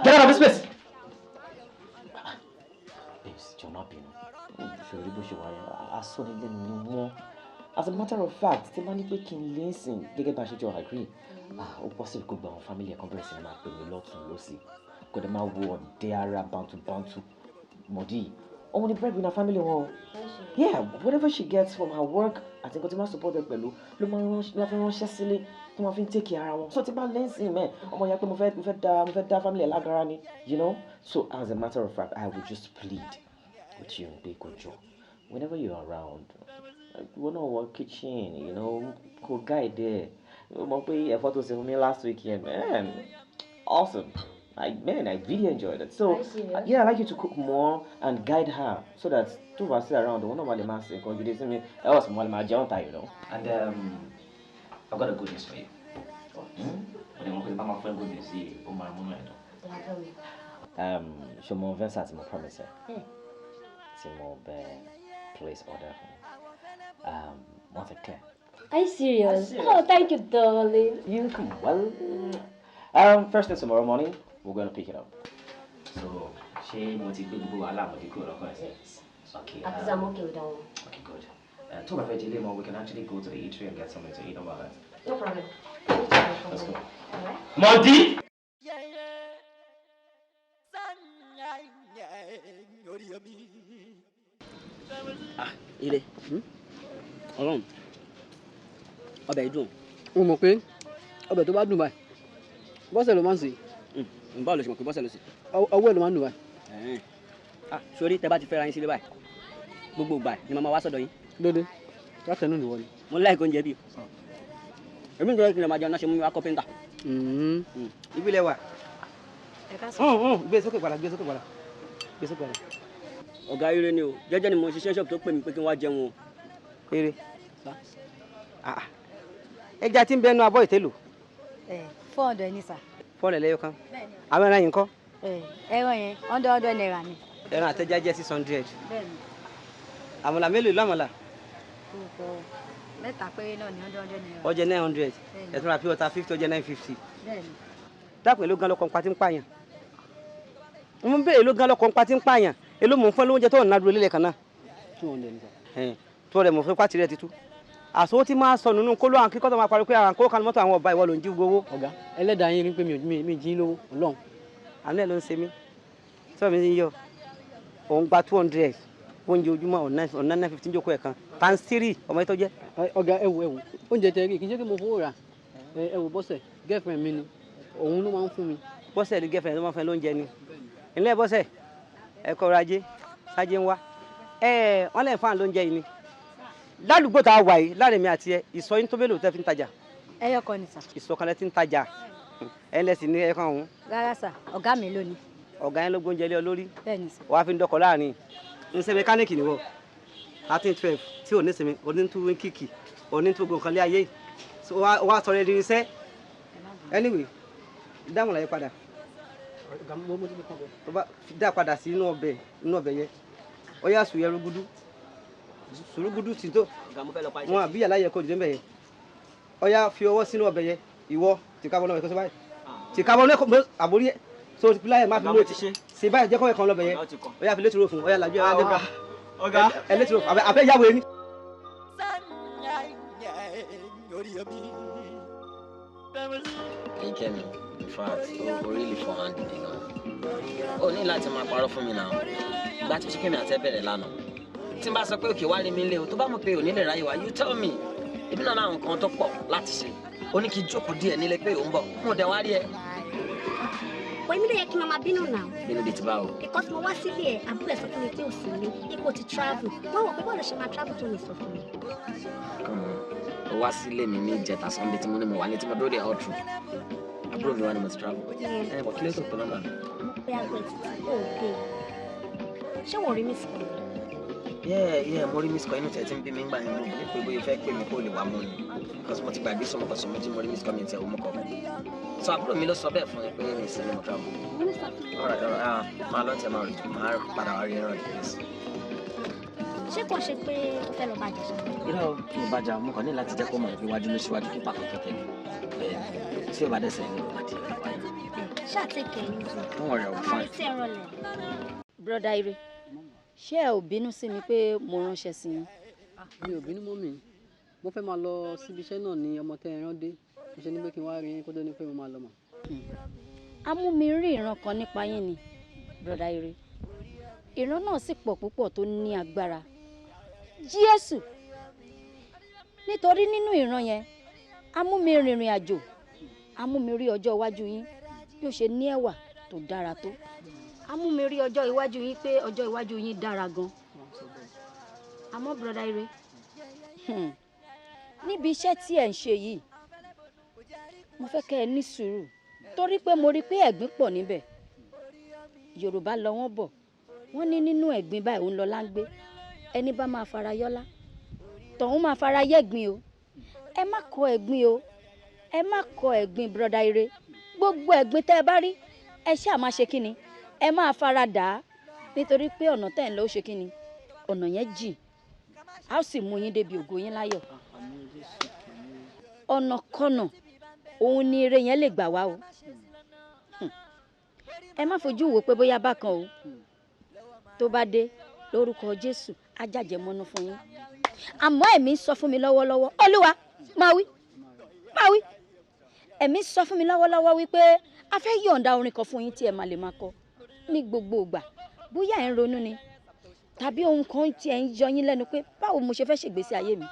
Get out of this place. Babes, jọ̀ọ́ má bínú. Ṣòrí bó ṣe wà yẹn, asọ́nilẹ́nu ni wọ́n. As a matter of fact, tí bá ní pé kí n lè sìn gẹ́gẹ́ bá a ṣe jọ agree, ó possible kó gba àwọn family ẹ̀ kan bẹ̀rẹ̀ sí ní máa pè mí lọ́tún lọ́sì. Kò dẹ̀ máa wo ọ̀dẹ́ ara bàǹtùbàǹtù mọ̀dí. Òun ni breadwinner family wọn o. Yeah, whatever she gets from her work àti nǹkan tí máa support ẹ pẹ̀lú ló máa fi ránṣẹ́ sílé tó máa fi ń take care ara wọn. So tí bá lẹ́sìn mẹ́, ọmọ yẹn pé mo fẹ́ dá family ẹ̀ lágara ni. So as a matter of fact, I would just plead with you pé kó jọ. Whenever you're around, ìwọ náà wọ kitchen, kó guide ẹ̀. Mo mọ̀ pé ẹ̀fọ́ tó ṣe fún mi last week yẹn, man, awesome. Like, man, I really enjoyed it. So, yeah, I like you to cook more and guide her so that tó bá sí around, òun náà máa lè máa ṣe nǹkan gidi sí mi. Else, mo lè máa jẹun ta. And I've got a good news for you. Mo lè mọ̀ pé bá máa fẹ́ good news yìí, ó máa múnú ẹ̀ dùn. Ṣo mọ Venza tí mo promise ẹ? Tí mo bẹ place order fún. Wọ́n ti clear. Are you serious? Oh, thank you, darling. You come well. First thing tomorrow morning, we're going to pick it up. So, ṣé mo ti gbé gbogbo wàhálà mo ti kúrò lọ́kàn ẹ̀ sí? Okay. Because I'm okay with that one. Okay, good. Tó bá fẹ́ jẹ ilé mọ́, we can actually go to the eatery and get something to eat about that. No problem. Let's go. Mọ̀dí! Ah, ire. Ọlọ́run, ọbẹ̀ yìí dùn. O mọ̀ pé ọbẹ̀ tó bá dùn báyìí, bọ́sẹ̀ ló máa ń sè. Báwo ló ṣe mọ̀ pé bọ́sẹ̀ ló sè? Ọwọ́ ẹ̀ ló máa ń dùn báyìí. Ah, sórí tẹ bá ti fẹ́ra yín sílé báyìí, gbogbo ìgbà ni màmá wá sọ́dọ̀ yín. Lóde, látẹnu nìwọ ni. Mo like oúnjẹ bí. Èmi nítorí kí n lè máa jẹun náà ṣe mú mi wá kọ́pẹ́ńtà. Ibi lẹ wà. Ẹ ká sọ. Gbé sókè padà, gbé sókè padà, gbé sókè padà. Ọ̀gá, ire ni o, jẹ́jẹ́ ni mo ṣiṣẹ́ ṣọ́ọ̀bù tó pè mí pé kí n wá jẹun o. Eré. Ẹja tí ń bẹnu abọ́ ìtẹ́lò. Ẹ 400 ní sà. 400 lẹ́yọ kan. Àwọn ẹran yìí ń kọ́? Ẹ ẹran yẹn 100 100 naira ni. Ẹran àtẹjá jẹ́ 600. Bẹ́ẹ̀ni. Àmàlà mélòó ló àmàlà? Kò mẹ́ta péré náà ní 100 100 naira. Ó jẹ́ 900. Bẹ́ẹ̀ni. Ẹ̀tún ra pure water 50, ó jẹ́ 950. Bẹ́ẹ̀ni. Dákun, èló gan lọkọ̀ ń pa tí ń pààyàn? Mo ń béèrè, èló gan lọkọ̀ ń pa tí ń pààyàn? Èló mò ń fún ẹ lóúnjẹ tó ń ná dúró lélẹ̀ kan náà? 200 ní sà. 200 mò ń fún, pàtì rẹ̀ ti tú. Àsowó tí máa sọ nínú kóló àwọn kíkọ́ tó máa parí pé àwọn kó kan mọ́tò àwọn ọba, ìwọ ló ń jí gbowó. Ọ̀gá, ẹlẹ́dàá yín rí pé mi ò mi jí lówó, Ọlọ́run. Àánú ẹ̀ ló ń ṣe mí sọ́ọ̀ mi ń yọ. Òun gba 200 oúnjẹ ojúmọ́, ọ̀nà 950 jókòó ẹ̀ kan times three, ọmọ yìí tó jẹ́. Ọ̀gá, ẹ wò, ẹ wò, oúnjẹ tẹ rí, kì í ṣe pé mo fowó rà. Ẹ wò, bọ́sẹ̀ girlfriend mi ni, òun ló máa ń fún mi. Bọ́sẹ̀ ní girlfriend ló máa ń fẹ́ lóúnjẹ ni. Ilé bọ́sẹ̀ ẹ kọ́ ọrọ̀ ajé sájé ń wá ẹ wọ́n lè fún àwọn lóúnjẹ yìí ni ládùúgbò tá a wà yìí. Láàrin mi àti ẹ, ìsọ yín tó mélòó tẹ́ fi ń tajà? Ẹyọ kan ni sà. Ìsọ kan lẹ ti ń tajà, ẹ lẹ́sìn ní ẹ̀kan ọ̀hún? Rárá sà, ọ̀gá mi ló ní. Ọ̀gá yẹn ló gbóúnjẹ lé ọ lórí? Bẹ́ẹ̀ni sà. Wàá fi ń dọkọ̀ láàrin ń ṣe mẹkáníìkì ni wọ 13 12 tí ò ní sinmi, onítú kíkì, onítú gbogbo nǹkan lé ayé, wàá sọ̀rọ̀ ẹ̀dín iṣẹ́. Anyway, dáhùn láyé padà. Ọ̀gá, mo ti fi kàn bẹ́ẹ̀. Tó bá dá padà sí inú ọbẹ̀, inú ọbẹ̀ yẹn, ó yà sùn yẹn rúgúdú sùrúgúdú tí tó. Ọ̀gá, mo fẹ́ lọ pa iṣẹ́. Wọn àbí yàrá yẹ kó dìde mbẹ yẹn. Ó yá, fi ọwọ́ sínú ọbẹ̀ yẹn. Ìwọ tí kábọ̀ náà kó sí báyìí, tí kábọ̀ náà kó àbórí ẹ̀ so ti pílà yẹn má fi Ọ̀gá, mú mo ti ṣe. Ṣe báyìí, jẹ́ kọ́ ẹ̀kan lọ́bẹ̀ yẹn. Ọ̀gá, ó ti kàn. Ó yá, fi létí ro fún. Ó yá, làjú ẹ̀ Ọ̀gá. Ọ̀gá. Ẹ létí ro fún abẹ́ yàwó yẹn. Kẹ́mi, in fact, o really fọ́ hand gidi gan. O ní láti máa parọ́ fún mi náà. Ìgbà tí ṣe kémi àti ẹ bẹ̀rẹ̀ lánàá. Tí n bá sọ pé òkè wá rí mi lé o, tó bá mọ̀ pé ò ní lè ráyè wá, you tell me. Èmi náà láwọn nǹkan tó pọ̀ láti ṣe. O ní kí n jókòó díẹ̀ nílé pé ò ń bọ̀. Mo dẹ̀ wá rí ẹ. Pọ̀ èmi ló yẹ kí n máa bínú náà. Bínú bíi ti báwo? Because mo wá sílé ẹ̀, àbúrò ẹ̀ sọ fún mi pé ò sí ní ipò ti travel. Wọ́n wọ̀ pé bọ́ọ̀lù ṣe máa travel tó ní sọ fún mi. Come on. O wá sílé mi ní ìjẹta Sunday tí mo ní mo wà ní tí mo dúró dé all through. Àbúrò mi wá ní mo ti travel. Ẹ bọ̀, kí ló tó pé nọ́mbà mi? Mo pe aago ẹ̀ títí, ó gbé. Ṣé wọ́n rí mi sí i? Yeah, mo rí miss call. Inú tẹ̀ tí ń bí mi ń gbà yẹn, mo ní pé bóyá o fẹ́ pè mí kó lè wá mú ni. Because mo ti gbàgbé sọmọ kan sọmọ jí, mo rí miss call mi tẹ̀ ó mú kọ. So àbúrò mi ló sọ bẹ́ẹ̀ fún ẹ pé mi sí ní mo travel. Alright, ah, máa lọ tẹ̀, máa rí, máa padà wá rí ẹran please. Ṣé kò ṣe pé ó fẹ́ lọ bàjẹ́ ṣá? Irọ́, mi ò bàjá, mo kàn ní láti jẹ́ kó mọ̀ pé iwájú ló ṣíwájú kí pàkó tó tẹ̀lé. Bẹ́ẹ̀ tí o bá dẹ̀sẹ̀ ní ìwà díẹ̀ wáyé. Ṣáà take care easy. Don't worry, I'll be A máa fine. rí tí ẹ rọlẹ̀. Brother Ire, ṣé ẹ ò bínú sí mi pé mo ránṣẹ́ sí yín? Mi ò bínú mọ́ mi. Mo fẹ́ máa lọ síbi iṣẹ́ náà ní ọmọ tẹ́ ẹ rán dé. Mo ṣe ní pé kí n wá rí yín kó tó ní pé mo máa lọ mọ̀. A mú mi rí ìran kan nípa yín ni, Brother Ire. Ìran náà sì pọ̀ púpọ̀ tó ní agbára. Jésù! Nítorí nínú ìran yẹn, a mú mi rìnrìn àjò, a mú mi rí ọjọ́ iwájú yín bí ó ṣe ní ẹwà tó dára tó. A mú mi rí ọjọ́ iwájú yín pé ọjọ́ iwájú yín dára gan. Àmọ́ Brother Ire, níbi iṣẹ́ tí ẹ̀ ń ṣe yìí, mo fẹ́ kẹ́ ẹ ní sùúrù torí pé mo rí pé ẹ̀gbin pọ̀ níbẹ̀. Yorùbá lọ wọ́n bọ̀, wọ́n ní nínú ẹ̀gbin báyìí òun lọlá ń gbé. Ẹni bá máa fara yọ́lá, tọ̀hún máa fara yẹ́gbin o. Ẹ má kọ ẹ̀gbin o, ẹ má kọ ẹ̀gbin Brother Ire. Gbogbo ẹ̀gbin tẹ́ ẹ bá rí, ẹ ṣáà máa ṣe kíni, ẹ máa fara dà á nítorí pé ọ̀nà tẹ́ ẹ̀ ń lọ ó ṣe kíni, ọ̀nà yẹn jìn, á sì mú yín débi ògo yín láyọ̀. Ọ̀nàkọnà òun ni ire yẹn lè gbà wá o. Ẹ má fojú wò pé bóyá bákan o. Tó bá dé lórúkọ Jésù á jàjẹ́ mọ́nú fún yín. Àmọ́ ẹ̀mí ń sọ fún mi lọ́wọ́lọ́wọ́, Olúwa máa wí, máa wí. Ẹ̀mí ń sọ fún mi lọ́wọ́lọ́wọ́ wípé a fẹ́ yọ̀ǹda orin kan fún yín tí ẹ máa lè máa kọ ní gbogbo ìgbà. Bóyá ẹ̀ ń ronú ni tàbí ohun kan tí ẹ̀ ń yọ yín lẹ́nu pé báwo mo ṣe fẹ́ ṣègbésí ayé mi.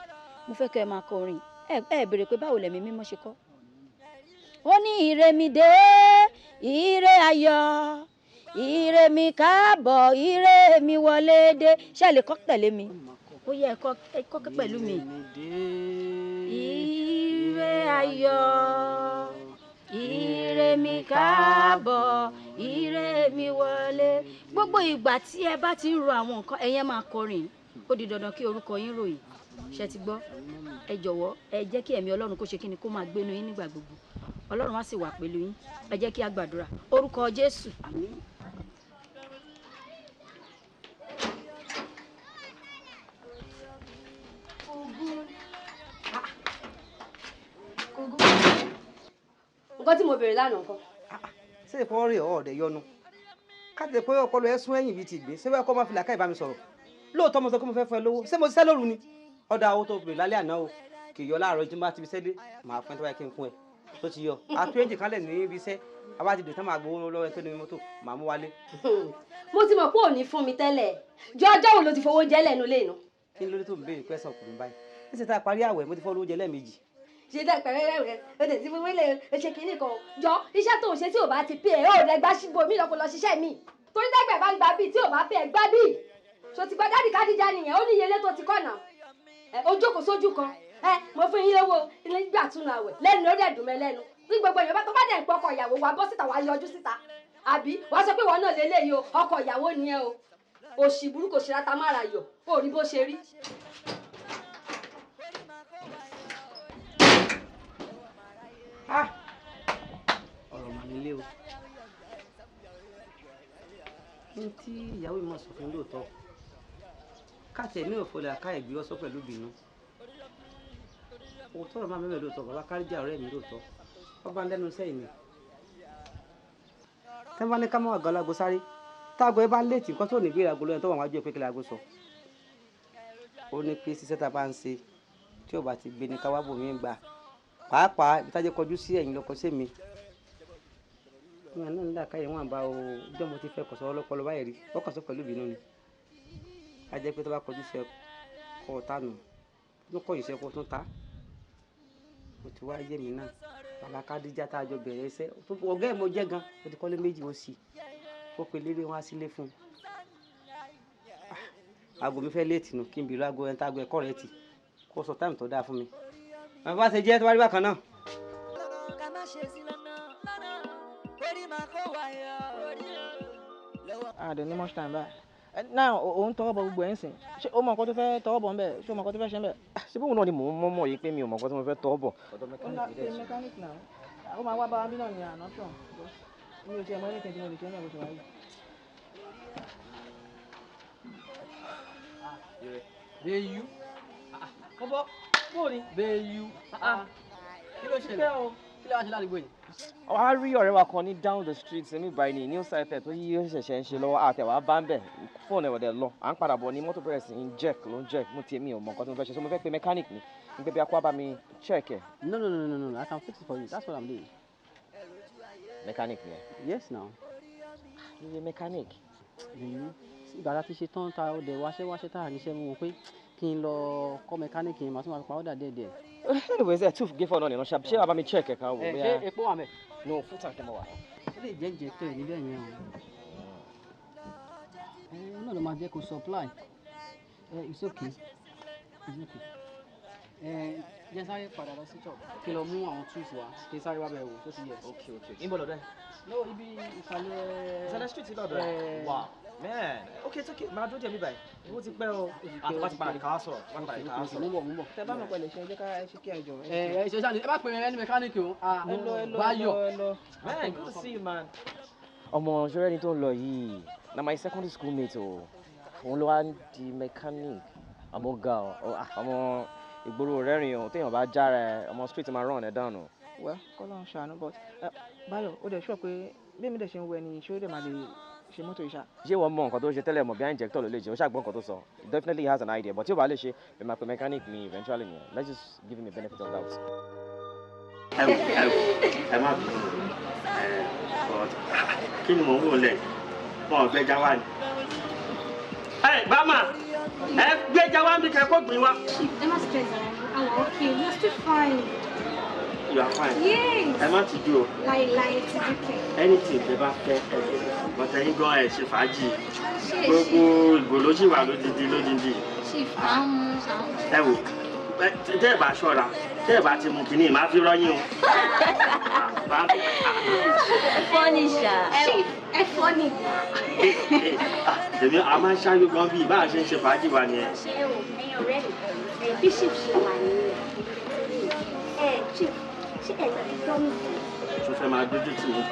Mo fẹ́ kẹ́ ẹ máa kọ orin. Ẹ béèrè pé báwo lẹ̀mí mímọ́ ṣe kọ́. Ó ní ire mi dé, ire ayọ̀, ire mi káàbọ̀, ire mi wọlé dé. Ṣé ẹ lè kọ́ tẹ̀lé mi? Ó yẹ ẹ kọ́ pẹ̀lú mi. Ire ayọ̀, ire mi káàbọ̀, ire mi wọlé. Gbogbo ìgbà tí ẹ bá ti ń ro àwọn nǹkan, ẹ̀yin máa kọrin. Ó di dandan kí orúkọ yín ròyìn. Ṣé ti gbọ́? Ẹ jọ̀wọ́, ẹ jẹ́ kí ẹ̀mí Ọlọ́run kó ṣe kíni kó máa gbénu yín nígbà gbogbo. Ọlọ́run á sì wà pẹ̀lú yín. Ẹ jẹ́ kí a gbàdúrà. Orúkọ Jésù. Nǹkan tí mo béèrè lánàá ńkọ́? Ṣé ìfọwọ́ rẹ̀ ọ̀ọ́dẹ̀ yọnu? Káàtì pé ọpọlọ ẹ sún ẹ̀yìn bíi ti ìgbín, ṣé wẹ́ẹ́ kọ́ máa fi làákàyè bá mi sọ̀rọ̀? Lóòótọ́ mo sọ pé mo fẹ́ fún ẹ lówó, ṣé mo ṣiṣẹ́ lóru ni? Ọ̀dà owó tó béèrè lálẹ́ àná o, kì í yọ láàárọ̀ tí mo bá ti fi ṣẹ́ dé, màá fún ẹ tó bá yẹ kí n fún ẹ. Tó ti yọ, àtú ẹ̀jì kan lẹ̀ ní ibi iṣẹ́, a bá ti dè tán máa gbowó lọ́wọ́ ẹ tó ní mọ́tò, màá mú wálé. Mo ti mọ̀ pé ò ní fún mi tẹ́lẹ̀. Jọ ọjọ́ wo ló ti fowó oúnjẹ lẹ́nu lé inú? Kí ló dé tó ń béèrè pẹ́sàn ọkùnrin báyìí? Níṣẹ́ tá a parí àwẹ̀, mo ti fọ́ lóúnjẹ lẹ́ẹ̀mejì. Ṣe dẹ́ pẹ̀rẹ́rẹ́ rẹ̀, o tẹ̀ sí fún mi lè ṣe kínní kan. Jọ iṣẹ́ tó ń ṣe tí ò bá ti pè é, ó rẹ̀ gbá síbo mi lọ́kọ̀ lọ ṣiṣẹ́ mi. Torí dẹ́gbẹ̀ bá ń gba bíi tí ò bá pè é gbá bíi. Ṣo ti gba dádì Kádíjà nìyẹn, ó ní iye ilé tó ti kọ̀nà. Ẹ o jókòó sójú kan. Ẹ mo fún yín lówó nígbà túnú àwẹ̀ lẹ́nu ó dẹ̀ dùn mẹ́ lẹ́nu. Ní gbogbo èèyàn bá tó bá dẹ̀ ń pọ̀ ọkọ ìyàwó wa bọ́ síta wá yọjú síta. Àbí wàá sọ pé ìwọ náà lélẹ́yìí o, ọkọ ìyàwó ni ẹ o. Òṣì burúkú ṣe rata mára yọ̀, ó rí bó ṣe rí. Ọ̀rọ̀ mà nílé o. Ní tí ìyàwó mi máa sọ fún lóòótọ́, káàtì ẹ̀mí òfòlẹ̀ àká ẹ̀gbẹ́ ọ̀sọ́ pẹ̀lú ìbínú. Òótọ́ ọ̀rọ̀ máa mẹ́mẹ́ lóòótọ́, bàbá Kádíjà ọ̀rẹ́ mi lóòótọ́, ọba ń lẹ́nu iṣẹ́ ìní. Tẹ́ bá ní ká mọ́ àgọ́ alágo sáré, táago ẹ bá léètì nǹkan tó ní ìbéèrè aago lóyún tó wà wájú ẹ pé kí láago sọ. Ó ní pé ṣiṣẹ́ tá a bá ń ṣe tí ò bá ti gbé ní ká wá bòmí gbà. Pàápàá ibi tájẹ́ kọjú sí ẹ̀yìn lọ́kọ sí mi. Ìwọ̀n náà nílà káyọ̀ wọn àbá o, ọjọ́ mo ti fẹ́ kọ̀sọ́ ọlọ́pọlọ báyìí rí, ó kàn sọ pẹ̀lú ìbínú ni. A jẹ́ pé tó bá kọjú sí ẹ kọ́ ọ tánu, tó kọ̀yìn sí ẹ kó tún ta. Mo ti wá yé mi náà, bàbá Kádíjà tá a jọ bẹ̀rẹ̀ iṣẹ́, ọ̀gá ẹ̀ mo jẹ́ gan, mo ti kọ́lé méjì ó sì. Ó pe léré wọn á sílé fún un. Aago mi fẹ́ léètì nù kí n bèrè aago ẹni tá aago ẹ̀kọ́ rẹ̀ tì, kó sọ táìmù tó dáa fún mi. Bàbá ṣe jẹ́ tó bá rí bákan náà. Ah, the ní much time báyìí. Now, òun tọwọ́ bọ gbogbo ẹ̀ ń sìn. Ṣé o mọ nǹkan tó fẹ́ tọwọ́ bọ̀ ń bẹ̀? Ṣé o mọ nǹkan tó fẹ́ ṣe ń bẹ̀? Ṣé bóun náà ni mò ń mọ́mọ́ yìí pé mi ò mọ nǹkan tí mo fẹ́ tọwọ́ bọ̀? Ó ná ṣe mechanic náà. Ó máa wá bá wa bí náà ní àná tán. Mi ò tiẹ̀ mọ anything tí mo lè ṣe ní ẹ̀kọ́ ṣe wáyé. Bẹ́yú. Kọ́bọ́, bóò ni? Bẹ́yú. Kí ló ṣẹlẹ̀? Kí ló wá ṣe ládùúgbò yìí? Wàá rí ọ̀rẹ́ wa kan ní down the street ní báyìí ní new site tó yí ṣẹ̀ṣẹ̀ ń ṣe lọ́wọ́ àtẹ̀wá bá ń bẹ̀ fóònù ẹ̀wọ̀dẹ̀ lọ. À ń padà bọ̀ ní mọ́tò bẹ̀rẹ̀ sí ń jerk ló ń jerk mú tiẹ̀ mi ò mọ̀ nǹkan tí mo fẹ́ ṣe, so mo fẹ́ pe mechanic mi ní pé bí akọ́ bá mi check ẹ̀. No, no, no, no, no, I can fix it for you. That's what I'm doing. Mechanic ni ẹ? Yes now. Iye mechanic. Ìgbà tá a ti ṣe tán ta ọdẹ wáṣẹ́ wáṣẹ́ tá a níṣẹ́ mú wọn pé kí n lọ kọ́ mechanic yẹn màá tún máa fi pa ọ́dà díẹ̀ díẹ̀. Anyways, ẹ tún gé fọ́ọ̀nù náà ṣé wàá bá mi check ẹ̀ kan wò bóyá. Ṣé epo wà mẹ́? No, full tank mo wà. Ó lè jẹ́ injector níbẹ̀ yẹn o. Ẹ náà ló máa jẹ́ kó supply. It's okay. It's okay. Jẹ́ sáré padà lọ sí chop kí n lọ mú àwọn tools wá kí n sáré wá bẹ̀ wò tó ti yẹ. Okay, okay. Níbo lọ́dọ̀ ẹ̀? No, ibi ìsàlẹ̀. Ìsàlẹ̀ street lọ́dọ̀ ẹ̀. Wow. Man, okay, it's okay. Máa dúró díẹ̀ mi báyìí. Owó ti pẹ́ o. Àti wá ti padà ká sọ̀rọ̀. Wá ti padà ká sọ̀rọ̀. Mú bọ̀, mú bọ̀. Tẹ bá mọ̀ pẹ̀lẹ́ ṣe, ẹ jẹ́ ká ṣe kí ẹ jọ. Ẹ ṣe ṣáà ni ẹ bá pè mí ẹni mẹkáníìkì o. Ẹ lọ, ẹ lọ, Báyọ̀. ẹ lọ. Man, good to see you, man. Ọmọ ṣọlá ẹni tó ń lọ yìí na my secondary school mate o. Òun ló wá ń di mechanic. Àmọ́ ga ọ, ọmọ ìgboro rẹ́rìn o, téèyàn bá jára ẹ, ọmọ street máa rán ẹ dànù. Well, kọ́lá ń ṣàánú, but Báyọ̀, ó dẹ̀ sọ pé bí èmi dẹ̀ ṣe ń wọ ẹni ṣé ó dẹ̀ máa lè ṣe mọ́tò ìṣá. Ṣé wọ́n mọ nǹkan tó ṣe tẹ́lẹ̀ mọ̀ bí i injector ló lè ṣe? Ó ṣàgbọ́n nǹkan tó sọ. He definitely has an idea, but tí ó bá lè ṣe, mi máa pe mechanic mi eventually nìyẹn. Let's just give him a benefit of doubt. Ẹ wò, ẹ wò, ẹ má bínú ẹ, but kí ni mò ń wò lẹ? Wọn ò gbẹja wá ni. Ẹ bàmà, ẹ gbẹja wá bí kẹ kó gbìn wá. Chief, ẹ má stress ara yín. Àwọn okay, we are still fine. You are fine. Yes. Ẹ má tijú o. Láìláì ti dúkẹ́. Anything tẹ bá fẹ́ ẹ ṣe, but ẹ̀yin gan ẹ ṣe fàájì. Ṣé Gbogbo ìgò ló sì wà lódindi lódindi. Chief, à ń mú àwọn. Ẹ wò, tẹ́ ẹ bá ṣọ́ra, tẹ́ ẹ bá ti mu kínní, màá fi rọ́yìn o. Funny ṣá. Chief, ẹ funny. Èmi a máa ń ṣáájú gan bíi bá a ṣe ń ṣe fàájì wa nìyẹn. Ẹ wò, ẹ̀yin ọ̀rẹ́ mi, bí chief ṣe wà nìyẹn. Ẹ chief, ṣé ẹ gbàgbé promise? Tó fẹ́ máa dójú tì mí,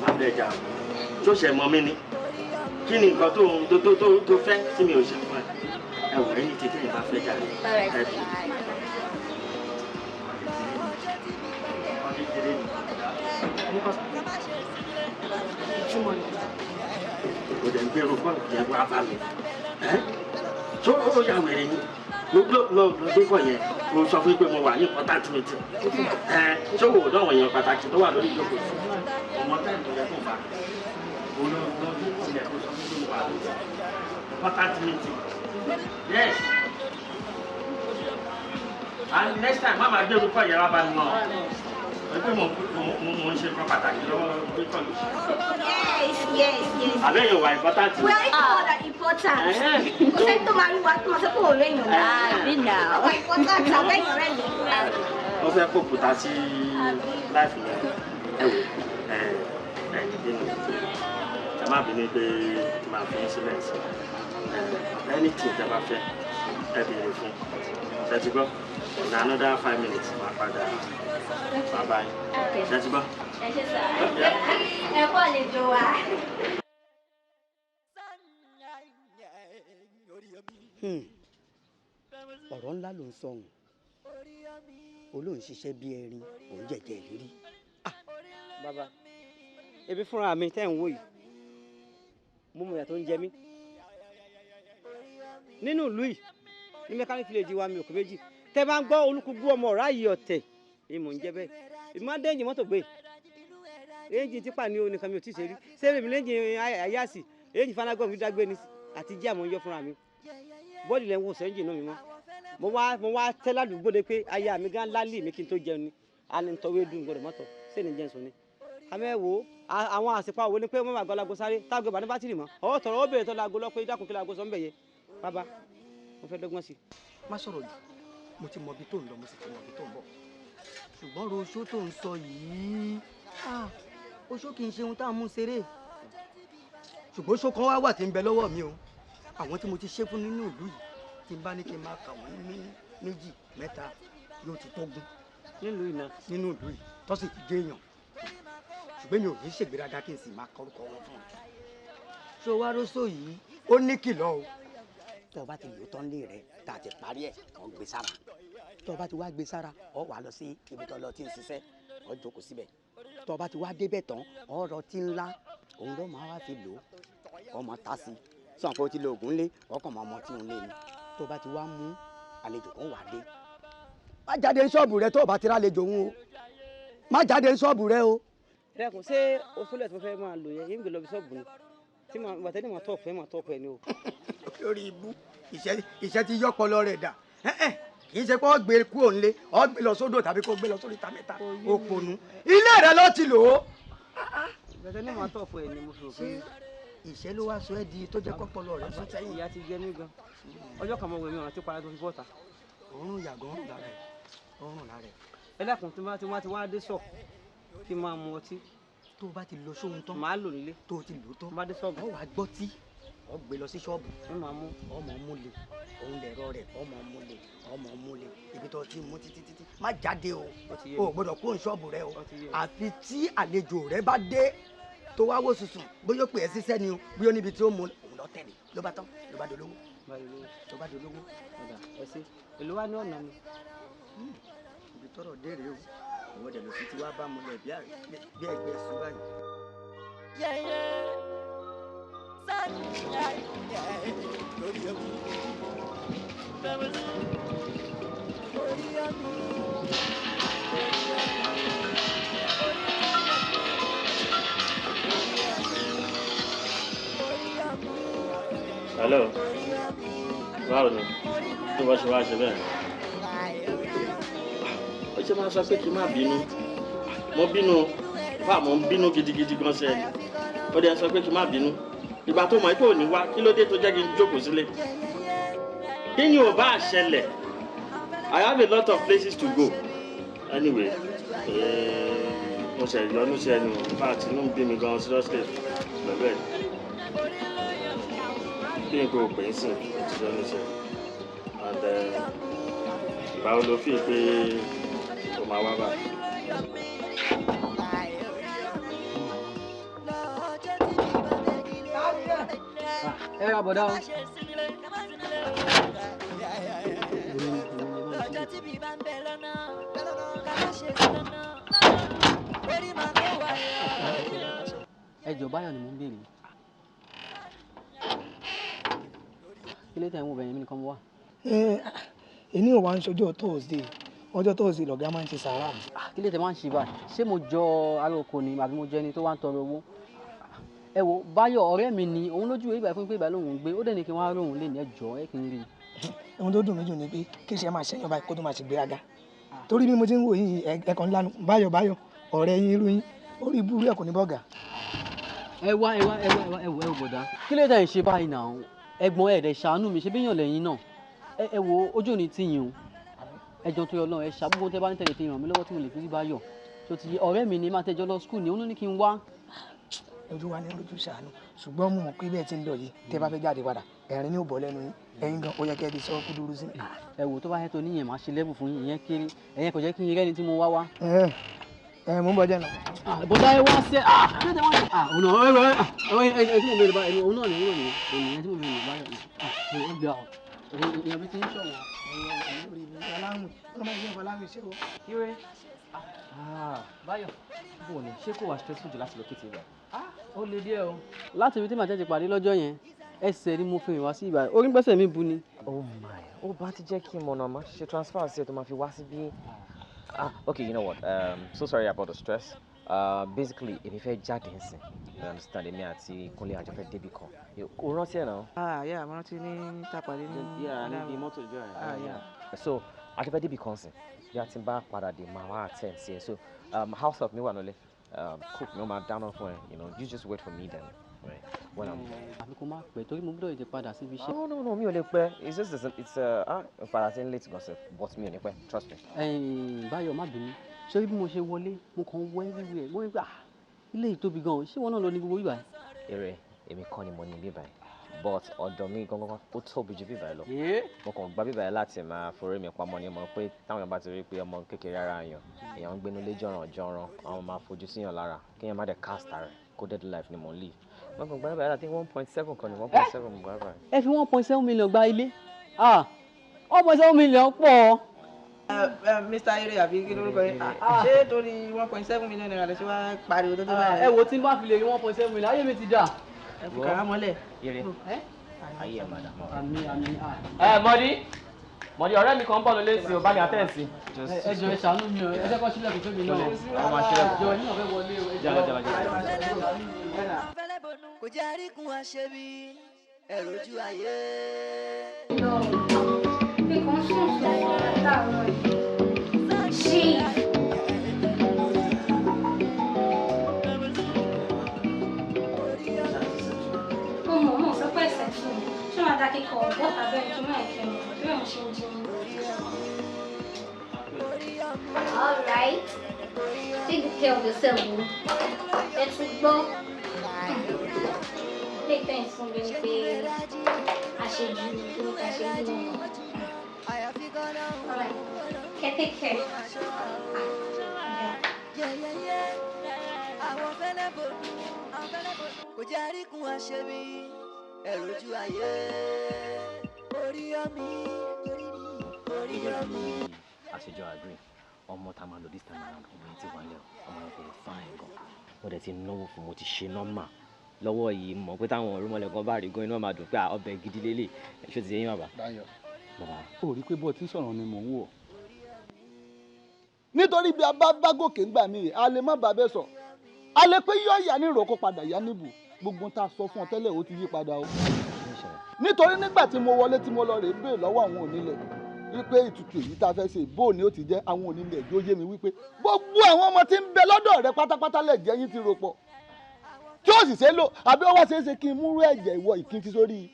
má bẹ́ẹ̀ jà, tó ṣe mọ mí ni. Kí ni nǹkan tó tó tó tó fẹ́ tí mi ò ṣe fún ẹ? Ẹ wò, ẹni tí tẹ́yìn bá fẹ́ jà ẹ fi. Kò dẹ̀ ń gbèrò bọ́ọ̀lù yẹn wá bá mi. Tó ó yà wèrè ni. Mo lọ lọ gbé kọ yẹn, mo sọ fún yín pé mo wà ní important meeting. Ṣé wò ó dọ̀wọ̀ yẹn pàtàkì tó wà lórí ìjókòó? Ọmọ táyì tó yẹ kó bá. Mo lọ lọ bí tilẹ̀ kó sọ fún mi wà lórí important meeting. Yes. And next time, má máa gbé orúkọ yẹn wá bá mi mọ́. Ẹgbẹ́ mo mo ń ṣe nǹkan pàtàkì lọ́wọ́ gbé kọ́ lóṣù. Yes, yes, yes. Àbẹ́yẹ̀ wà important. We are equal and important. Kò sẹ́ni tó máa rí wa tó máa sọ pé òun rẹ̀ yàn wá. Àbí náà. Àwọn important àbẹ́yìn rẹ̀ mi. Wọ́n fẹ́ kó kùtà sí láìfù yẹn. Ẹ wò, ẹ ẹ bínú. Ẹ má bínú pé màá fi yín sílẹ̀ sí. Anything tẹ́ bá fẹ́, ẹ béèrè fún. Ṣé ti gbọ́? In another 5 minutes, màá padà bye bye. Ṣé ti gbọ́? Ẹ ṣe sá. Ẹ kú àlejò wa. Ọ̀rọ̀ ńlá ló ń sọ òun olóhùn ṣiṣẹ́ bí erin òun jẹ̀jẹ̀ ìlérí. Bàbá, ebi fúnra mi tẹ́ ń wò yìí, mo mọ̀ ìyà tó ń jẹ mí nínú ìlú yìí ní mechanic village wa. Mi ò kú méjì tẹ́ bá ń gbọ́ olúkúgbú ọmọ ọ̀rá yìí ọ̀tẹ̀ ni mò ń jẹ́ bẹ́ẹ̀. Èmi máa ń dẹ́yìn mọ́tò gbé lẹ́yìn tipa ní o nìkan mi ò tí ì ṣe rí ṣé èmi lẹ́yìn àyàsì lẹ́yìn fanagbọ́n mi dágbé ni àti jí àmọ́ ń yọ fúnra mi bọ́ọ̀lì lẹ́ ń wò sẹ́yìn náà mi mọ́. Mo wá tẹ́ ládùúgbò de pé aya mi gan lálẹ́ mi kí n tó jẹun ni a ní tọ́wé dùn gbọdọ̀ mọ́tọ̀ ṣé ní jẹun sùn ni. Àmọ́ ẹ wo àwọn àsìkò àwọn ni pé wọ́n máa gbọ́ lago sáré tágo ìbànú bátìrì mọ́ ọwọ́ tọ̀rọ̀ ó bèrè tó lago lọ pé dákun kí lago sọ ń bẹ̀ yẹ bàbá mo fẹ́ dọ́gbọ́n sí i. Má sọ̀rọ̀ jù, mo ti mọ ibi tó ń lọ, mo sì ti mọ ibi tó ń bọ̀, ṣùgbọ́n roṣó tó ń sọ yìí, ah, oṣó kì í ṣe ohun tá a mú ṣeré, ṣùgbọ́n oṣó kan wá wà tí ń bẹ lọ́wọ́ mi o. Àwọn tí mo ti ṣe fún nínú ìlú yìí, tí n bá ní kí n máa kà wọ́n ní méjì mẹ́ta yóò ti tógun. Nílùú yìí náà? Nínú ìlú yìí tó sì ti jẹ́ èèyàn, ṣùgbọ́n mi ò ní ṣègbéraga kí n sì máa kọrúkọ wọn fún un. Ṣé o wá róṣó yìí, ó ní kìlọ̀ o. Tó o bá ti lò tán lé rẹ tá a ti parí ẹ̀, ọ̀ gbé sára. Tó o bá ti wá gbé sára, ọ̀ wà lọ sí ibi tó lọ tí ń ṣiṣẹ́, Ó jókòó síbẹ̀. Tó bá ti wá débẹ̀ tán, ọ̀rọ̀ tí ńlá òun ló máa wá fi lò ó, ọmọ ta sí i. Sọ pé o ti lo oògùn lé, ọkàn máa mọ tí òun lé ni. Tó bá ti wá mú àlejò kan wà dé. Má jáde ní ṣọ́ọ̀bù rẹ tó o bá ti rálejò òun o. Má jáde ní ṣọ́ọ̀bù rẹ o. Ẹ dákun, ṣé oṣoolẹ̀ tí mo fẹ́ máa lò yẹn yín gbé lọ bí ṣọ́ọ̀bù ni tí màá bàtẹ́ ní màá tọ̀pù ẹ̀, màá tọ̀pù ẹ̀ ni o. Lórí ibú, ìṣẹ́ ti yọ́pọlọ rẹ̀ dà. Kì í ṣe pé ó gbé kúrò nílé, ó gbé lọ sódò tàbí kó gbé lọ sórí ìta mẹ́ta, òpònú. Ilé rẹ ló ti lò ó. Bàtẹ́ ní màá tọ̀pù ẹ̀ ni mo fi rò pé. Ìṣẹ́ ló wá sọ ẹ́ di tó jẹ́ kọ́pọlọ rẹ̀ sún sẹ́yìn. Ìyá ti jẹ mí gan. Ọjọ́ kan mo wẹ̀ mí ọ̀nà tí para tó fi bọ́ta. Òórùn yàgò òórùn lára ẹ̀, òórùn lára ẹ̀. Ẹ dákun, tí wọ́n ti wá dé sọ̀ kí n máa mu ọtí. Tó o bá ti lo sóhun tán. Màá lò nílé. Tó o ti lò tán. Má dé ṣọ́ọ̀bù. Ọ wàá gbọ́ tí ọ gbé lọ sí ṣọ́ọ̀bù. Ẹ máa mú. Ọmọ mú le, òun lẹ̀rọ rẹ̀, ọmọ mú le, ọmọ mú le. Ibi tó ti mú títí títí. Má jáde o. O gbọ́dọ̀ kó ní ṣọ́ọ̀bù rẹ o. Àfi tí àlejò rẹ bá dé tó wá wò sùsùn, bóyá ó pè é síṣẹ́ ni o, bóyá níbi tí ó mú òun lọ tẹ̀lé. Ló bá tán, ló bá dolówó. Ló bá dolówó. Ẹ ṣe, èló wá ní ọ̀nà mi. Ibi tọ́rọ̀ dé rèé o. Ìwọ dẹ̀ lọ sí ti wá bá mu lẹ̀ bí ẹgbẹ́ sùn báyìí. Hello. Báwo ni? Tó bá ṣe wá ṣe bẹ́ẹ̀. Ó ṣe máa sọ pé kí n má bínú. Mo bínú, fáà mo ń bínú gidigidi gan ṣe ẹni. Ó dẹ̀ sọ pé kí n má bínú. Ìgbà tó mọ̀ pé ò ní wá, kí ló dé tó jẹ́ kí n jókòó sílé? Kí ni ò bá ṣẹlẹ̀? I have a lot of places to go. Anyway, mo ṣe ìyọnu sí ẹnu, in fact, inú ń bí mi gan seriously pẹ̀lú ẹ̀. Bí n kò pè é sìn, mo ti yọnu sí ẹ. And ìgbà wo lo fi pé o máa wá báyìí? Ẹ ra bọ̀dá o. Ẹ jọ̀ọ́, Báyọ̀ ni mò ń béèrè. Kí ló tẹ̀ ń wò bẹ̀yẹn, mi nìkan mo wà? Èní ò wá ń ṣọjọ́ Thursday, ọjọ́ Thursday lọ̀gá máa ń ṣe sàárà. Kí ló tẹ̀ máa ń ṣe báyìí? Ṣé mo jọ ará oko ni àbí mo jẹ́ ẹni tó wá ń tọrọ owó? Ẹ wo, Báyọ̀ ọ̀rẹ́ mi ni, òun lójú ìbà fún pé ìbà lòun ń gbé, ó dẹ̀ ní kí wọ́n á róhun lé ní ẹjọ́ ẹ kí n rí i. Ohun tó dùn mí jù ni pé kí ṣe máa ṣẹ́yàn báyìí kó tó máa ṣe gbéraga. Torí bí mo ti ń wò yìí, ẹ̀kan ńlá nu Báyọ̀ Báyọ̀ ọ̀rẹ́ yín irú yín, orí ibú rẹ̀ kò ní bọ́gà. Ẹ wá ẹ wá ẹ wá ẹ wá ẹ wò ẹ wò bọ̀dá. Kí ló dé ń ṣe báyìí náà? Ẹ̀gbọ́n ẹ̀ dẹ̀ ṣàánú mi, ṣe bí yàn lẹ́yìn náà. Ẹ wo ojú òní tí yín o. Ẹjọ́ tó yọ lọ́run, ẹ ṣàbùkún tẹ́ bá ní tẹ̀lé fi ràn mí lọ́wọ́ tí mo lè fi rí Báyọ̀. Tó ti ọ̀rẹ́ mi ni máa tẹ́jọ́ lọ skul ni, òun ló ní kí n wá. Ojú wa ní lójú ṣàánú, ṣùgbọ́n mo mọ̀ pé bẹ́ẹ̀ ti ń lọ yìí, tẹ́ bá fẹ́ jáde padà, ẹ̀rín ní ò bọ́ lẹ́nu yín, ẹ̀yin gan ó yẹ kẹ́ ẹ ti sọ kúdúrú sí. Ẹ wò, tó bá yẹ tó níyẹn máa ṣe lẹ́bù fún yín, ìyẹn kéré, ẹ̀yẹn kò jẹ́ kí n rẹ́ni tí mo wá wá. Ẹ ẹ mò ń bọ̀ jẹ́ nà. Bọ́dá ẹ wá sẹ́, ṣé tẹ wá ṣe? Òun náà ẹ ẹ ẹ tí mo bèrè báyìí, òun náà ni òun náà ni òun ni ẹ tí mo bèrè báyìí, ẹ gbà ọ, èèyàn bí ti ń ṣọ̀wọ́n. Ire. Báyọ̀. Bó ni, ṣé kò wá stressful jù láti locate ibẹ̀? Ó le díẹ̀ o. Láti ibi tí màá tẹ́ ti pàdé lọ́jọ́ yẹn, ẹsẹ̀ ni mo fi rìn wá sí ibà, orí gbẹ́sẹ̀ mi bu ni. Oh my, ó bá ti jẹ́ kí n mọ̀nà, máa ṣe transfer sí ẹ tó máa fi wá síbí. Okay, you know what? So sorry about the stress. Basically, èmi fẹ́ jáde nsìn. You understand? Èmi àti Kúnlé àjọ fẹ́ débi kan. O rántí ẹ̀ náà? Ah yeah, mo rántí ní tàpàdé ní. Yeah, níbi mọ́tò ìjọ yẹn. Ah yeah. So, àjọ fẹ́ débi kan sìn. Bí a ti bá padà dé, màá wá attend sí ẹ. So, house help mi wà nílé. Cook mi ó máa dáná fún ẹ. You know, you just wait for me then. Right. When I'm. Àbí kò má pẹ́ torí mo gbọ́dọ̀ tètè padà síbi iṣẹ́. No, no, no, mi ò lè pẹ́. It's just it's padà sí late gan sef, but mi ò ní pẹ́, trust me. Báyọ̀, má bínú. Ṣé bí mo ṣe wọlé, mo kàn wọ everywhere. Mo rí pé ilé yìí tóbi gan-an, ṣé wọn náà lọ ní gbogbo ibà yìí? Eré, èmi kọ́ ni mo ní bíbá yìí, but ọ̀dọ̀ mi gangan ó tóbi ju bíbá yìí lọ. Mo kàn gba bíbá yìí láti máa forí mi pamọ́ ni. Mo mọ̀ pé táwọn èèyàn bá ti rí pé ọmọ kékeré ara èèyàn, èèyàn ń gbénú lé jọ̀ràn jọ̀ràn, àwọn máa fojú síyàn lára, kéèyàn má dẹ̀ cast ara ẹ̀, coded life ni mò ń live. Mo kàn gba bíbá yìí láti 1.7 kan ní 1.7 mo gba bíbá yìí. Ẹ fi 1.7 million gba ilé? 1.7 million pọ̀. Mr. Ere àbí kí lórúkọ yẹn, ṣé torí 1.7 million naira lè ṣe wá pariwo tó tó báyìí? Ẹ wo, tí n bá fi lè rí 1.7 million, ayé mi ti dà. Ẹ fi kàrá mọ́lẹ̀. Ire ayé ẹ̀ madam. Àmín, àmín. Ẹ Mọ̀dí, Mọ̀dí, ọ̀rẹ́ mi kan ń bọ̀ lólé sí o, bá mi àtẹ̀sí. Ẹ jọ̀ọ́, ẹ ṣàánú mi o, ẹ jẹ́ kó sílẹ̀kùn fún mi náà. Àwọn máa ṣílẹ̀kùn. Jọ̀ọ́, yín náà fẹ́ wọlé o. Ẹ Jalo, jọ̀ọ́. jalo, jalo. Kò jẹ́ àríkún àṣebí ẹ̀rọ ojú ayé. Nǹkan sùn sùn látàárọ̀ yìí. Chief. Mo mọ̀ mọ̀ sọ pé ẹsẹ̀ tù mí. Ṣé máa da kíkọ ọ̀gbọ́n tàbí ẹni tó máa kí mi? Bí òun ṣe ń jí mi. All right. Take good care of yourself o. Ẹ ti gbọ́. Ilé ìtẹ́ ìsún mi ni pé àṣejù kí ló ká ṣe ní wọn. All right. Okay, take care. Àwọn fẹ́lẹ́ bòdú, àwọn fẹ́lẹ́ bòdú. Kò jẹ́ àríkún àṣebí ẹ̀rọ ojú ayé. Orí ọmí, orí Gẹ́gẹ́ ọmí. bí àṣejọ agree, ọmọ tá a máa lò this time around, ọmọ yẹn ti wà lẹ́ o, ọmọ yẹn kò lè fine gan. Mo dẹ̀ ti náwó fún, mo ti ṣe nọ́mà lọ́wọ́ yìí, mọ̀ pé táwọn orúmọlẹ̀ kan bá rí gan, inú máa dùn pé à, ọbẹ̀ gidi lélẹ̀. Ṣé o ti yé yín, bàbá? Dayọ̀. Bàbá. Ó rí i pé bó ti ń sọ̀rọ̀ ni mò ń wò. Nítorí bí a bá bá gòkè ńgbà mí, a lè má bàa bẹ́ẹ̀ sọ. A lè pé yóò yá ní ìrókò padà yá níbù. Gbogbo tá a sọ fún ọ tẹ́lẹ̀, ó ti yí padà o. Nítorí nígbà tí mo wọlé, tí mo lọ rèé béèrè lọ́wọ́ àwọn onílẹ̀ wípé ìtutù èyí tá a fẹ́ ṣe, bó ni ó ti jẹ́, àwọn onílẹ̀ yóò yé mi wípé gbogbo àwọn ọmọ tí ń bẹ lọ́dọ̀ rẹ pátápátá lẹ̀ jẹ́ yín ti rò pọ̀ tí ó sì ṣe é lò, àbí ó wá ṣeé ṣe kí n múrú ẹ̀jẹ̀ ìwọ ìkíntí sórí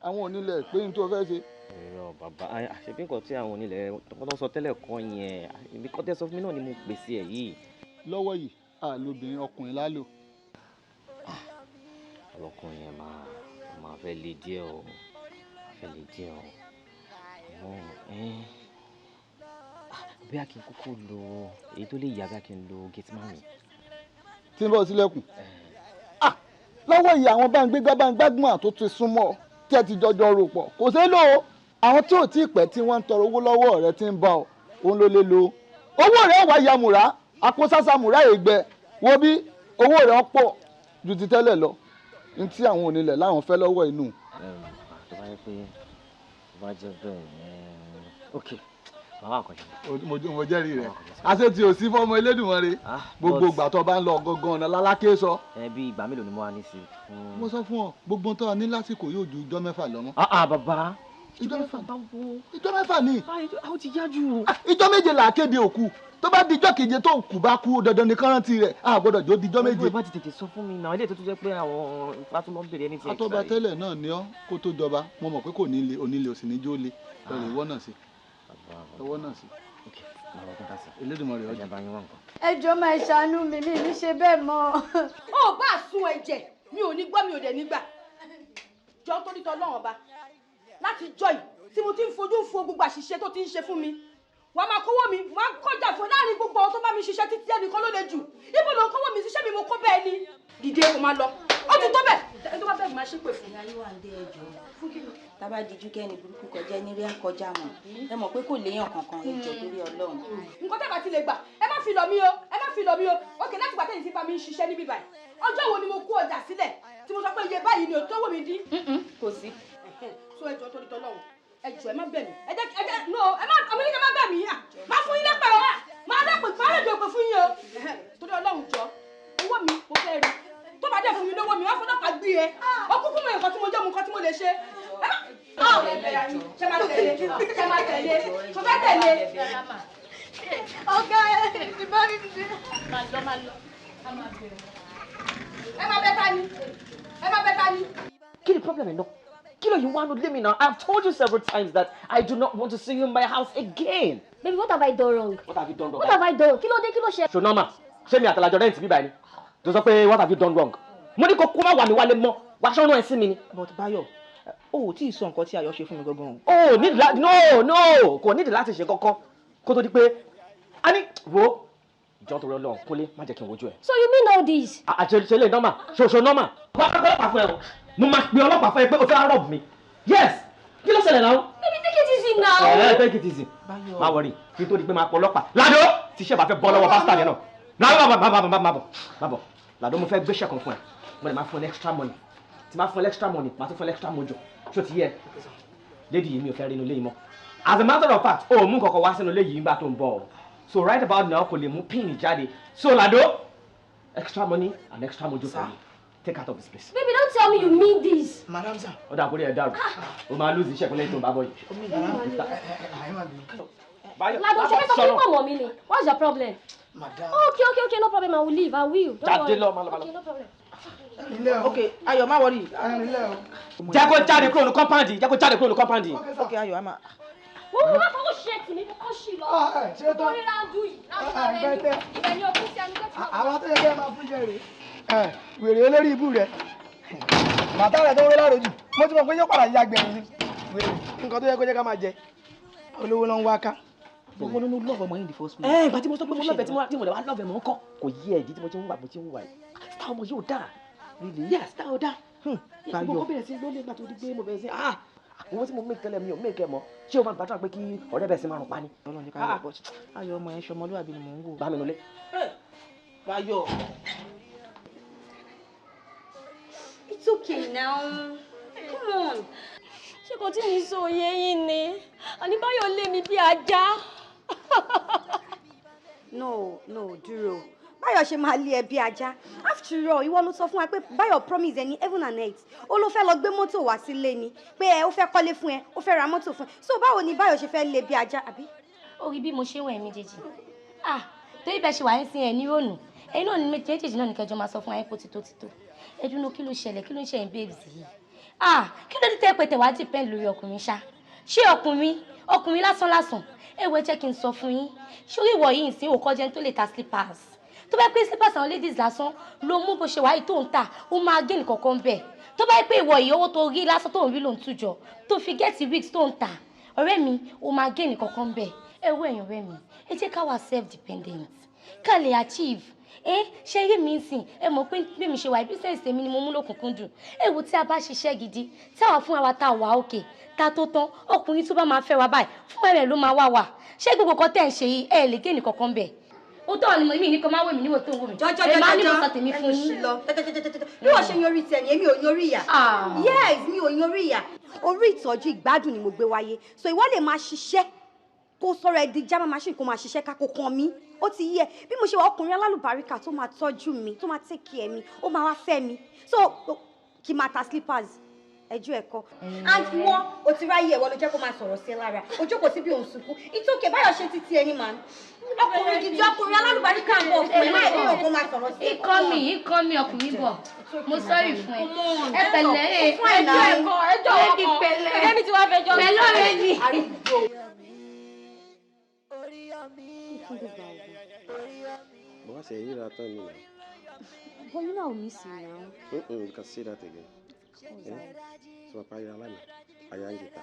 àwọn onílẹ̀ pé n tó fẹ́ ṣe. Irọ́ bàbá, àṣebí nǹkan tí àwọn onílẹ̀ tó sọ tẹ́lẹ̀ kọ́ yẹn, ibi kọ́ tẹ́ sọ fún mi náà ni mo pèsè ẹ̀ yìí. Lọ́wọ́ yìí, àlobìnrin, ọkùnrin lálò. Ọlọ́kùnrin yẹn máa fẹ́ le díẹ̀ o, máa fẹ́ le díẹ̀ o. Àmọ́ ẹ́n, bí a kì í kúkú lo èyí tó lè yá, bí a kì í lo gate man mi. Tí ń bọ̀ sílẹ̀kùn lọ́wọ́ yìí, àwọn bá ń gbégbá bá ń gbágbọ́n àtó ti súnmọ́ tí ẹ ti jọjọ rò pọ̀, kò ṣeé lò ó. Àwọn tí ò tí ì pẹ́ tí wọ́n ń tọrọ owó lọ́wọ́ rẹ tí ń bá ọ, òun ló lè lo owó rẹ wà yamùrá àpò sásàmùrá ègbẹ wo bí owó rẹ pọ̀ ju ti tẹ́lẹ̀ lọ ní tí àwọn onílẹ̀ láwọn fẹ́ lọ́wọ́ inú. Tó bá yẹ pé tó bá jẹ́ bẹ́ẹ̀, ok, màá wà kàn ṣe. Mo jẹ́rìí rẹ̀, àṣẹ tí o sí fọ́mọ Elédùmarè, gbogbo ìgbà tó bá ń lọ gangan ọ̀nà lálákè sọ. Ẹ bí ìgbà mélòó ni mo wá ní sí fún. Mo sọ fún ọ, gbogbo tó ní lásìkò yóò ju ijọ́ 6 lọ mọ́. Ah ah, bàbá. Ijọ́ 6, ijọ́ 6 ni. Ó ti yá jù. Ijọ́ 7 là á kéde òkú, tó bá dijọ́ keje tó kù bá kú, dandan ni kọ́rántì rẹ̀, a gbọ́dọ̀ jó dijọ́ 7. Ẹ bá ti tètè sọ fún mi náà, ilé tó tún jẹ́ pé àwọn ifá tó lọ ń bèrè ẹni tí ẹ Atọ́ba tẹ́lẹ̀ náà ni ọ́ kó tó jọba, mo mọ̀ pé kò ní le onílé, òsì ní jó le lọ́rọ̀ ìwọ náà sí, ìwọ náà sí. Elédùmarè ọjọ́. Ẹ jọ̀ọ́, máa ṣàánú mi, mi ní ṣe bẹ́ẹ̀ mọ́. Ó bá sun ẹ̀jẹ̀ mi ò ní gbọ́, mi ò dẹ̀ nígbà jọ, torí tọ́ lọ́wọ́n ba láti jọ yìí tí mo ti ń fojú fo gbogbo àṣìṣe tó ti ń ṣe fún mi, wàá máa kówó mi, wàá kọjá fún láàrin gbogbo àwọn tó bá mi ṣiṣẹ́ títí, ẹnìkan ló le jù. Ibo ló ń kówó mi ṣiṣẹ́ mi? Mo kó bẹ́ẹ̀ ni, dìde kó máa lọ, ó ti tó bẹ́ẹ̀, ẹni tó bá bẹ́ẹ̀ máa ṣépè fún. Ìyá yóò wà ń dé ẹjọ́ tábà díjú kẹ́ni burúkú kọjá ní rí àkọjá mọ̀, ẹ mọ̀ pé kò léèyàn kankan, ẹjọ́ torí Ọlọ́run. Nǹkan tẹ́ bá ti lè gbà, ẹ má fi lọ̀ mí o, ẹ má fi lọ̀ mí o. Òkè láti gbà tẹ́yìn sí bá mi ń ṣiṣẹ́ níbí báyìí, ọjọ́ wo ni mo kó ọjà sílẹ̀ tí mo sọ pé iye báyìí ni ò tó wò mí dín? Kò sí. So ẹjọ́ torí tọ́lọ́run, ẹjọ́, ẹ má bẹ̀ mí, ẹ jẹ́ ẹ jẹ́ no, ẹ má ọmọ yín, ẹ má bẹ̀ mí, má fún yín lẹ́pẹ̀ o, má lẹ́pẹ̀, má lẹ́jọ́ pé fún yín o. Torí Ọlọ́run, jọ, owó mi mo fẹ́ rí. Tó bá dẹ̀ fún mi lówó mi, wọ́n fọlọ́pàá gbé e. Ó kúkú mọ nǹkan tí mo jẹ́, mu nǹkan tí mo lè ṣe. Ṣe máa tẹ̀lé? Ṣe máa tẹ̀lé? Ṣe fẹ́ tẹ̀lé? Ọ̀gá, ẹ ti bá mi dìde. Máa lọ, máa lọ, a máa bẹ̀rẹ̀. Ẹ máa bẹ ta ni? Ẹ máa bẹ ta ni? Kí ni problem ẹ̀ náà? Kí ló yìí wá nu lé mi náà? I have told you several times that I do not want to see you in my house again. Baby, what have I done wrong? What have you done wrong? What have I done? Kí ló dé? Kí ló ṣe? Ṣo normal? Ṣé mi àtàlàjọ rent bíbá ẹni? Tó sọ pé what have you done wrong? Mo ní kó má wà mí wálé mọ́, wàá ṣọ́nà ẹ̀ sí mi ni. But Báyọ̀, o ò tí ì sọ nǹkan tí Ayọ̀ ṣe fún mi gangan o. Oh, need la no no, kò nídìí láti ṣe kankan kó tó di pé a ní wo jọ́ torí Ọlọ́run, kólé má jẹ́ kí n wojú ẹ̀. So you mean all this? Àṣẹ lè normal, ṣoṣo normal. Wà á pẹ́ ọlọ́pàá fún ẹ o. Mo máa pe ọlọ́pàá fún ẹ pé o fẹ́ rob mi. Yes! Kí ló ṣẹlẹ̀ náà? Baby, take it easy now. Ẹ take it easy. Má worry, kí n tó di pé máa pọ̀ ọlọ́pàá. Ládó! Tíṣẹ́ bá fẹ́ bọ́ lọ́wọ́ bastard yẹn náà. Ládó má bọ̀ má bọ̀ má bọ̀. Ládó mo fẹ́ gbéṣẹ́ kan fún ẹ. Mo lè máa fún ẹ extra money. Tí máa fún ẹ extra money, máa tún fún ẹ extra mojo. Ṣó ti yẹ? Lady yìí mi ò fẹ́ rí inú ilé yìí mọ́. As a matter of fact, o mú kankan wá sínú ilé yìí nígbà tó ń bọ̀ o. So right about now, kò lè mú pin jáde. So Lado, extra money and extra mojo for you. Take out of this place. Baby, don't tell me you mean this. Madam sir. Ó dà kórè ẹ̀ dàrú. O máa lose iṣẹ́ ìpínlẹ̀ tó ń bá bọ̀ yìí. Lado, ṣe fẹ́ sọ fún pọ̀ mọ́ mi ni. What's your problem? Madam. Okay, no problem. I will leave. I will. Don't Jáde worry. lọ, má lọ, má lọ. Okay, no problem. Ok, Ayọ̀ má worry. Jẹ́ kó jáde kúrò ní compound yìí. Jẹ́ kó jáde kúrò ní compound yìí. Ok, Ayọ̀ á máa. Wọ́n wọ́n fọwọ́ ṣe tì mí kó ṣì lọ. Ṣé tán? Orí ráńdù yìí, ráńdù rẹ̀ ni. Ibẹ̀ ni okùn sí ẹni tó ti Àwọn tó yẹ kẹ́ ẹ máa fún jẹ rèé. Wèrè olórí ibú rẹ. Bàtà rẹ tó wé láròjù. Mo ti mọ̀ pé yóò padà ya gbẹ̀yìn ni. Wèrè nǹkan tó yẹ kó jẹ́ ká máa jẹ. Olówó ló ń wá ká. Gbogbo nínú love ọmọ yìí in the first place. Ẹ ìgbà tí mo sọ pé mo lọ́fẹ̀ẹ́ tí mo lè wá lọ́fẹ̀ẹ́ mọ́ ń kọ́. Kò yí ẹ̀ ìdí tí mo ti ń wà bó ti ń wà yìí. Star ọmọ yóò dáa. Yes, star ò dáa. Báyọ̀. Mo kọ́ bẹ̀rẹ̀ sí lólè nígbà tó di pé mo bẹ̀rẹ̀ sí ah owó tí mo make tẹ́lẹ̀ mi ò make ẹ̀ mọ́. Ṣé o máa gbàdúrà pé kí ọ̀rẹ́ bẹ̀rẹ̀ sí máa rùn pa ni? Ọlọ́run jẹ́ ká yọ̀ bọ́. Ayọ̀ ọmọ yẹn ṣọmọlúwàbí ni mò ń wò. Bá mi nulẹ̀. Báyọ̀. It's okay now. Come on. Ṣé kò tí mi sọ òye yín ni? Àní Báyọ̀ lé mi bí ajá. No, no, dúró. Báyọ̀ ṣe máa lé ẹ bí ajá. After all, ìwọ ló sọ fún wa pé Báyọ̀ promise ẹ ní heaven and earth. Ó ló fẹ́ lọ gbé mọ́tò wá sílé ni. Pé ẹ ó fẹ́ kọ́lé fún ẹ, ó fẹ́ ra mọ́tò fún ẹ. So báwo ni Báyọ̀ ṣe fẹ́ lé bí ajá, àbí? Ó rí bí mo ṣe ń wẹ̀ méjèèjì. Ah, torí bẹ́ẹ̀ ṣe wà ń sin ẹ̀ ní rònú. Ẹ̀yin náà ní méjèèjì náà ní kẹjọ máa sọ fún ayé pé tító tító. Ẹ dúró, kí ló ṣẹlẹ̀, kí ló ń ṣẹyìn babes yìí? Ah, kí ló dé tẹ́ pé tẹ̀wá depend lórí ọkùnrin ṣá? Ṣé ọkùnrin ọkùnrin lásán lásán? Ẹ wo, ẹ jẹ́ kí n sọ fún yín. Ṣórí ìwọ yìí ń sin òkọ́ jẹun tó lè ta slippers. Tó bá pé slippers àwọn ladies lásán ló mú bó ṣe wáyé tó ń tà, ó máa gé nìkọ̀ọ̀kan bẹ̀. Tó bá pé ìwọ yìí owó tó rí lásán tó ń rí ló ń tújọ, tó fi get wigs tó ń tà, ọ̀rẹ́ mi, ó máa gé nìkọ̀ọ̀kan bẹ̀. Ẹ wo ẹ̀yin ọ̀rẹ́ mi, ẹ jẹ́ ká wà self dependent, ká lè achieve. Ẹ ṣe eré mi ń sìn, ẹ mọ̀ pé bí mi ṣe wà, business tèmi ni mo mú lókùnkúndùn. Ẹ wo, tí a bá ṣiṣẹ́ gidi, tí àwa fúnra wa tá a wà òkè tá a tó tán, ọkùnrin tó bá máa fẹ́ wa báyìí fún ẹ̀rẹ̀ ló máa wá wà. Ṣé gbogbo kan tẹ̀ ń ṣe yìí, ẹ lè gé nìkankan bẹ̀? Ó tọ́ ni mo mi ní kó má wò mí níwò tó ń wò mí. Jọjọ Èmi á ní mo jọjọ sọ tèmi fún yín. lọ. Bí wọ́n ṣe yan orí tiẹ̀ ni èmi ò yan orí ìyà. Yes, mi ò yan orí ìyà. Orí ìtọ́jú ìgbádùn ni mo gbé wáyé. So ìwọ lè máa ṣiṣẹ́ kó sọ̀rọ̀ ẹ di jámá machine kó máa ṣiṣẹ́ ká kó kan mi. Ó ti yẹ bí mo ṣe wà, ọkùnrin alálùbáríkà tó máa tọ́jú mi, tó máa take care mi, ó máa wá fẹ́ mi. So kí n máa ta slippers, ẹjọ́ ẹ̀kọ́. And ìwọ o ti ráyè, ẹ̀wọ́ ló jẹ́ kó máa sọ̀rọ̀ sí ẹ lára. O jókòó síbi òun sunkún. It's okay, Báyọ̀ ṣe títí ẹni màá. Ọkùnrin gidi, ọkùnrin alálùbáríkà ń bọ̀ fún ẹ, má ìdíyàn kó máa sọ̀rọ̀ sí ẹ. Ikọ́ mi, ọkùnrin bọ̀. Mo sọ́rí fún ẹ. Ẹ pẹ̀lẹ́ ẹ. Fún ẹ̀ náà. Ẹjọ́ ẹjọ́ Baby, ọkọ. pẹ̀lẹ́. Ẹ̀mí tí wàá fẹjọ́ mi. Pẹ̀lú ọ̀rẹ́ mi. But what's a hero tán ni now? But you know I miss you now. Mm-mm, you can say that again. Eh? So papa ríra lánàá, àyà ń jẹta,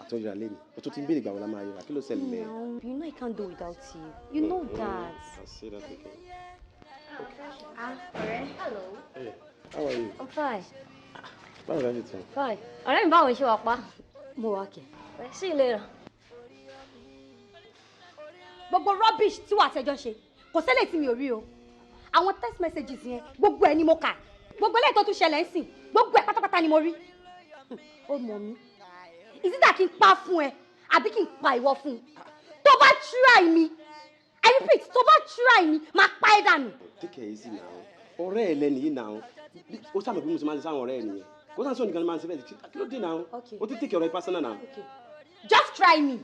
àtúnríra lẹ́nu. O tún ti ń béèrè ìgbà wo la máa ríra, kí ló ṣẹlẹ̀? No, you know I can't do without you. You know that. You can say that again. Ah, ọ̀rẹ́. Hello. Hey, how are you? I'm fine. Báwo ni everything? Fine. Ọ̀rẹ́ mi, báwo ṣe wà pa? Mo wà kẹ̀. Sí ilé rẹ̀. Gbogbo rubbish tí wàá tẹjọ́ ṣe, kò sẹ́lẹ̀ tí mi ò rí o. Àwọn text messages yẹn, gbogbo ẹ̀ ni mo kà. Gbogbo eléyìí tó tún ṣẹlẹ̀ ń sìn, gbogbo ẹ̀ pátápátá ni mo rí. Ó mọ̀ mí. Ìsídà kí n pa fún ẹ, àbí kí n pa ìwọ fún un. Tó bá try mi, I repeat, tó bá try mi, máa pa ẹ́ dànù. Take it easy now. Ọ̀rẹ́ ẹ lẹ́nu yìí now. Ó sábà bí mo ṣe máa ń ṣe sáwọn ọ̀rẹ́ ẹ nìyẹn. Kó sáà sọ nìkan ni máa ń ṣe bẹ́ẹ̀. Kí ló dé now? Okay. O ti take ọ̀rẹ́ personal now. Just try me.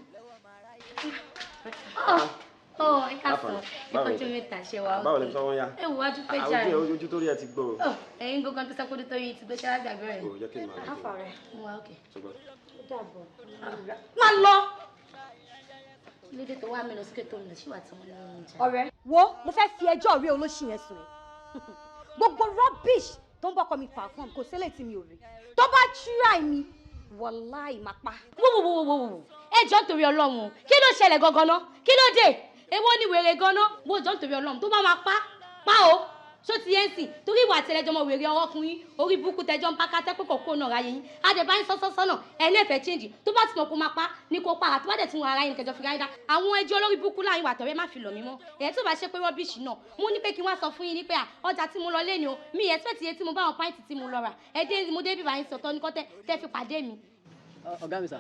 Oh, ẹ káàsán. Ẹ kọjú mẹ́ta, ṣe wà. Báwo lè sọ wọ́n yá? Ẹ wò wá, dúpẹ́ jàre. Àwọn ojú tó rí ẹ ti gbó. Oh, ẹ̀yin gbogbo tó sọ pé tó yín ti gbé ṣáá gbàgbé rẹ̀. O jẹ́ kí n máa lọ. Mo wà okay. Ṣùgbọ́n. Má lọ. Kí ló dé tó wá mi lọ sókè tó mi lọ sí ìwà tí wọ́n ní oúnjẹ? Ọ̀rẹ́, wo, mo fẹ́ fi ẹjọ́ ọ̀rẹ́ olóṣì yẹn sùn ẹ́. Gbogbo rubbish tó ń bọ́kọ mi perform, kò sílẹ̀ tí mi ò rí. Tó bá try mi, wàláì máa pa. Wo wo wo wo wo, ẹ jọ̀ọ́ nítorí Ọlọ́run, kí ló ṣẹlẹ̀ gangan ná? Kí ló dé? Èwo ni wèrè ganan? Wo, jọ̀ọ́ nítorí Ọlọ́run, tó bá máa pa pa o. Ṣó ti yẹn sìn torí ìwà àtẹlẹjọmọ wèrè ọwọ́ fún yín orí burúkú tẹjọ ń bá ká tẹ́pẹ́ kọ̀ọ̀kọ́ náà ráyé yín àdẹ̀bá yín sọ́sọ́sọ́ náà ẹ̀ ní ẹ̀fẹ̀ change tó bá ti mọ̀ kó máa pa ní kó pa àti bá dẹ̀ tún wọn ara yín kẹjọ fi ráyé dá àwọn ẹjọ́ olórí burúkú láàrin wà tọ̀rẹ́ má fi lọ̀ mí mọ́ ẹ̀ tó bá ṣe pé rọ́bìṣì náà mo ní pé kí wọ́n sọ fún yín ní pé ọjà tí mo lọ lé ni o mi expect iye tí mo bá wọn pàǹtì tí mo lọ rà ẹ dé mo dé bíbá yín sọ̀tọ̀ ní kọ́ tẹ́ fi pàdé mi. Ọ̀gá mi sà,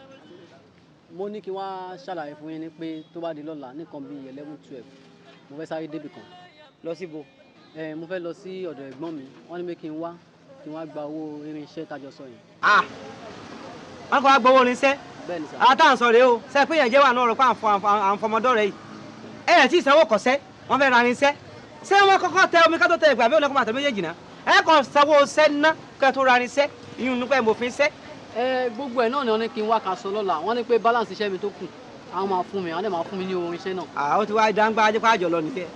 mo ní kí wọ́n ṣàlàyé fún yín ní pé tó bá di lọ́la nìkan bíi 11-12 mo fẹ́ sáré débì kan. Lọ síbo? Ẹ mo fẹ́ lọ sí ọ̀dọ̀ ẹ̀gbọ́n mi, wọ́n ní pé kí n wá gba owó irinṣẹ́ tájọ sọ yẹn. Ah, wọ́n kọ́ wá gbowó irinṣẹ́? Bẹ́ẹ̀ni sà. Àwọn táwọn sọ rèé o, ṣe pé yẹn jẹ́ wà náà rò pé à ń fọmọdọ́ rẹ yìí. Ẹ ẹ̀ tí ìsanwó kọ̀ṣẹ́, wọ́n fẹ́ ra irinṣẹ́. Ṣé wọ́n kọ́kọ́ tẹ omi ká tó tẹ ìgbà bí òun kọ́ bàtà méjèèjì náà? Ẹ kàn sanwó ṣẹ́ ná kẹ́ tó ra irinṣẹ́, ìyún nípa ìmọ̀fin ṣẹ́. Ẹ gbogbo ẹ náà ni wọ́n ní kí n wá ká sọ lọ́la, wọ́n ní pé balance iṣẹ́ mi tó kù, àwọn máa fún mi, àwọn dẹ̀ máa fún mi ní owó irinṣẹ́ náà. Àwọn ti wá dáńgbá ajé pàjọ lọ nìyẹn.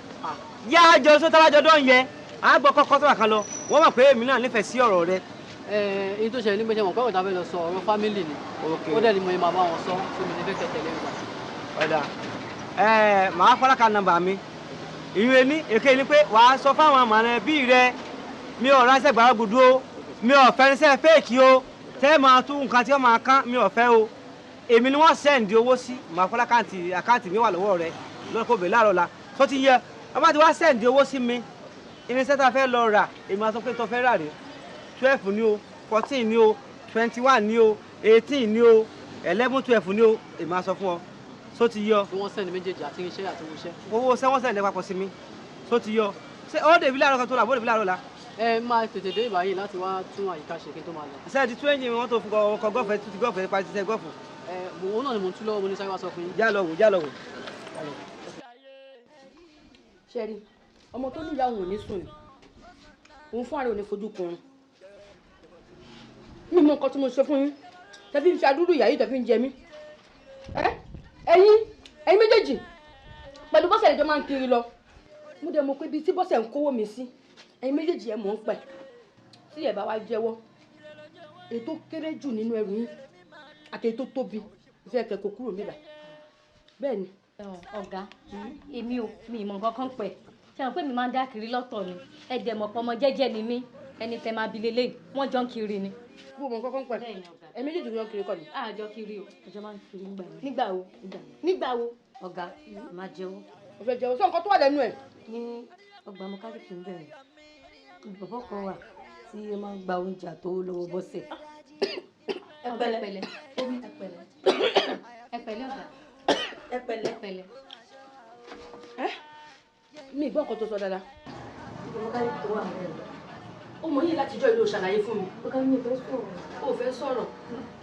Yá àjọ sọ́tàlájọ dán yẹ, à ń gbọ́ kọ́kọ́ sọ́wọ́ kan lọ, wọ́n mọ̀ pé èmi náà nífẹ̀ẹ́ sí ọ̀rọ̀ rẹ. Ẹ èyí tó ṣẹlẹ̀ ní pé ṣe mọ̀ pé ọ̀tá fẹ́ lọ sọ ọ̀rọ̀ fámìlì ni, ó dẹ̀ ni mo máa bá wọn sọ, tó mi ní fẹ́ kẹtẹ̀lé mi pàṣẹ. Ọ̀dà ẹ màá fọláka nọ́mbà mi, ìyún ení èké ni pé wàá sọ fáwọn mọ̀lẹ́bí rẹ, mi ò ránṣẹ́ gbàgbọ́dọ̀ o, mi ò fẹ́ ránṣẹ́ fẹ́ẹ̀kì o, tẹ́ máa tún nǹkan tí wọ́n máa kán mi ò fẹ́ o, èmi ni wọ́n sẹ́ǹdì owó sí, màá fọláka àkáǹtì mi wà lọ́wọ́ rẹ lọ́kọ̀ bẹ̀ láàrọ̀ la, tó ti yẹ ọba ti wá sẹ́ǹdì owó sí mi, irinṣẹ́ tá a fẹ́ lọ rà èmi máa sọ pé tó fẹ́ rà rè 12 ni o, 14 ni o, 21 ni o, 18 ni o, 11 12 ni o, èmi máa sọ fún ọ, só ti yọ. Bí wọ́n sẹ́ǹdì méjèèjì àti irinṣẹ́ àti owó iṣẹ́. Owó iṣẹ́ wọ́n sẹ́ǹdì papọ̀ sí mi, só ti yọ. Ṣé ó dèbí láàárọ̀ kan tó rà bó dèbí láàárọ̀ la? Ẹ máa tètè dé ìbáyìí láti wá tún àyíká ṣe kí n tó máa lọ. Ṣé ti tún ẹ́ńjìn wọn tó fún ọkọ̀ gọ́ọ̀fù tó ti gọ́ọ̀fù parí ṣiṣẹ́ gọ́ọ̀fù? Ẹ òun náà ni mò ń tú lọ́wọ́, mo ní sáré wá sọ fún yín. Já lọ wò, já lọ wò. Ṣẹ́rí, ọmọ tó níyà òun ò ní sùn ni, òun fún ààrẹ ò ní fojú kun un. Mi mọ nǹkan tí mo ṣe fún yín, tẹ́fí ń fi adúrú ìyá yìí tẹ́fí ń jẹ mí. Ẹ̀yin ẹ̀yin méjèèjì pẹ̀lú bọ́sẹ̀ ìjọ máa ń kiri lọ. Mo dẹ̀ mọ̀ pé ibi tí bọ́sẹ̀ ń kówó mi sí, ẹ̀yin méjèèjì ẹ̀ mọ̀ ń pẹ̀. Tí ẹ̀ bá wá jẹ́wọ́, èyí tó kéré jù nínú ẹrù yín àti èyí tó tóbi, ìfẹ́ kẹ́kọ̀ọ́ kúrò níbà. Bẹ́ẹ̀ ni. Ọ̀gá, èmi ò mi ìmọ̀ nǹkan kan pẹ̀. Ṣé àwọn pé mi máa ń dá kiri lọ́tọ̀ ni? Ẹ dẹ̀ mọ̀ pé ọmọ jẹ́jẹ́ ni mí, ẹni tẹ máa bi lélẹ̀, wọ́n jọ ń kiri ni. Mo mọ̀ nǹkan kan pẹ̀. Ẹ méjèèjì jọ ń kiri kọ́ ni. A jọ kiri o. Ọjọ́ máa ń kiri nígbà wo? Nígbà wo? Nígbà wo? Ọ̀gá, máa jẹ́wọ́. Mo fẹ́ jẹ́wọ́. Sọ nǹkan tó wà lẹ́nu ẹ̀. Ní ọgbà mọkálíkì ń bẹ̀rẹ̀, bàbá kan wà tí ó máa ń gba oúnjẹ àtowó lọ́wọ́ bọ́sẹ̀. Ẹ pẹ̀lẹ́. Ẹ pẹ̀lẹ́. Ẹ pẹ̀lẹ́ ọ̀gá. Ẹ pẹ̀lẹ́. Ẹ pẹ̀lẹ́. Ẹ mi gbọ́ nǹkan tó sọ dáadáa. Mọkálíkì tó wà níbẹ̀. Ó mọ yín látijọ́ ìlú ṣàlàyé fún mi. Ọ̀gá mi ò fẹ́ sọ̀rọ̀. O fẹ́ sọ̀rọ̀.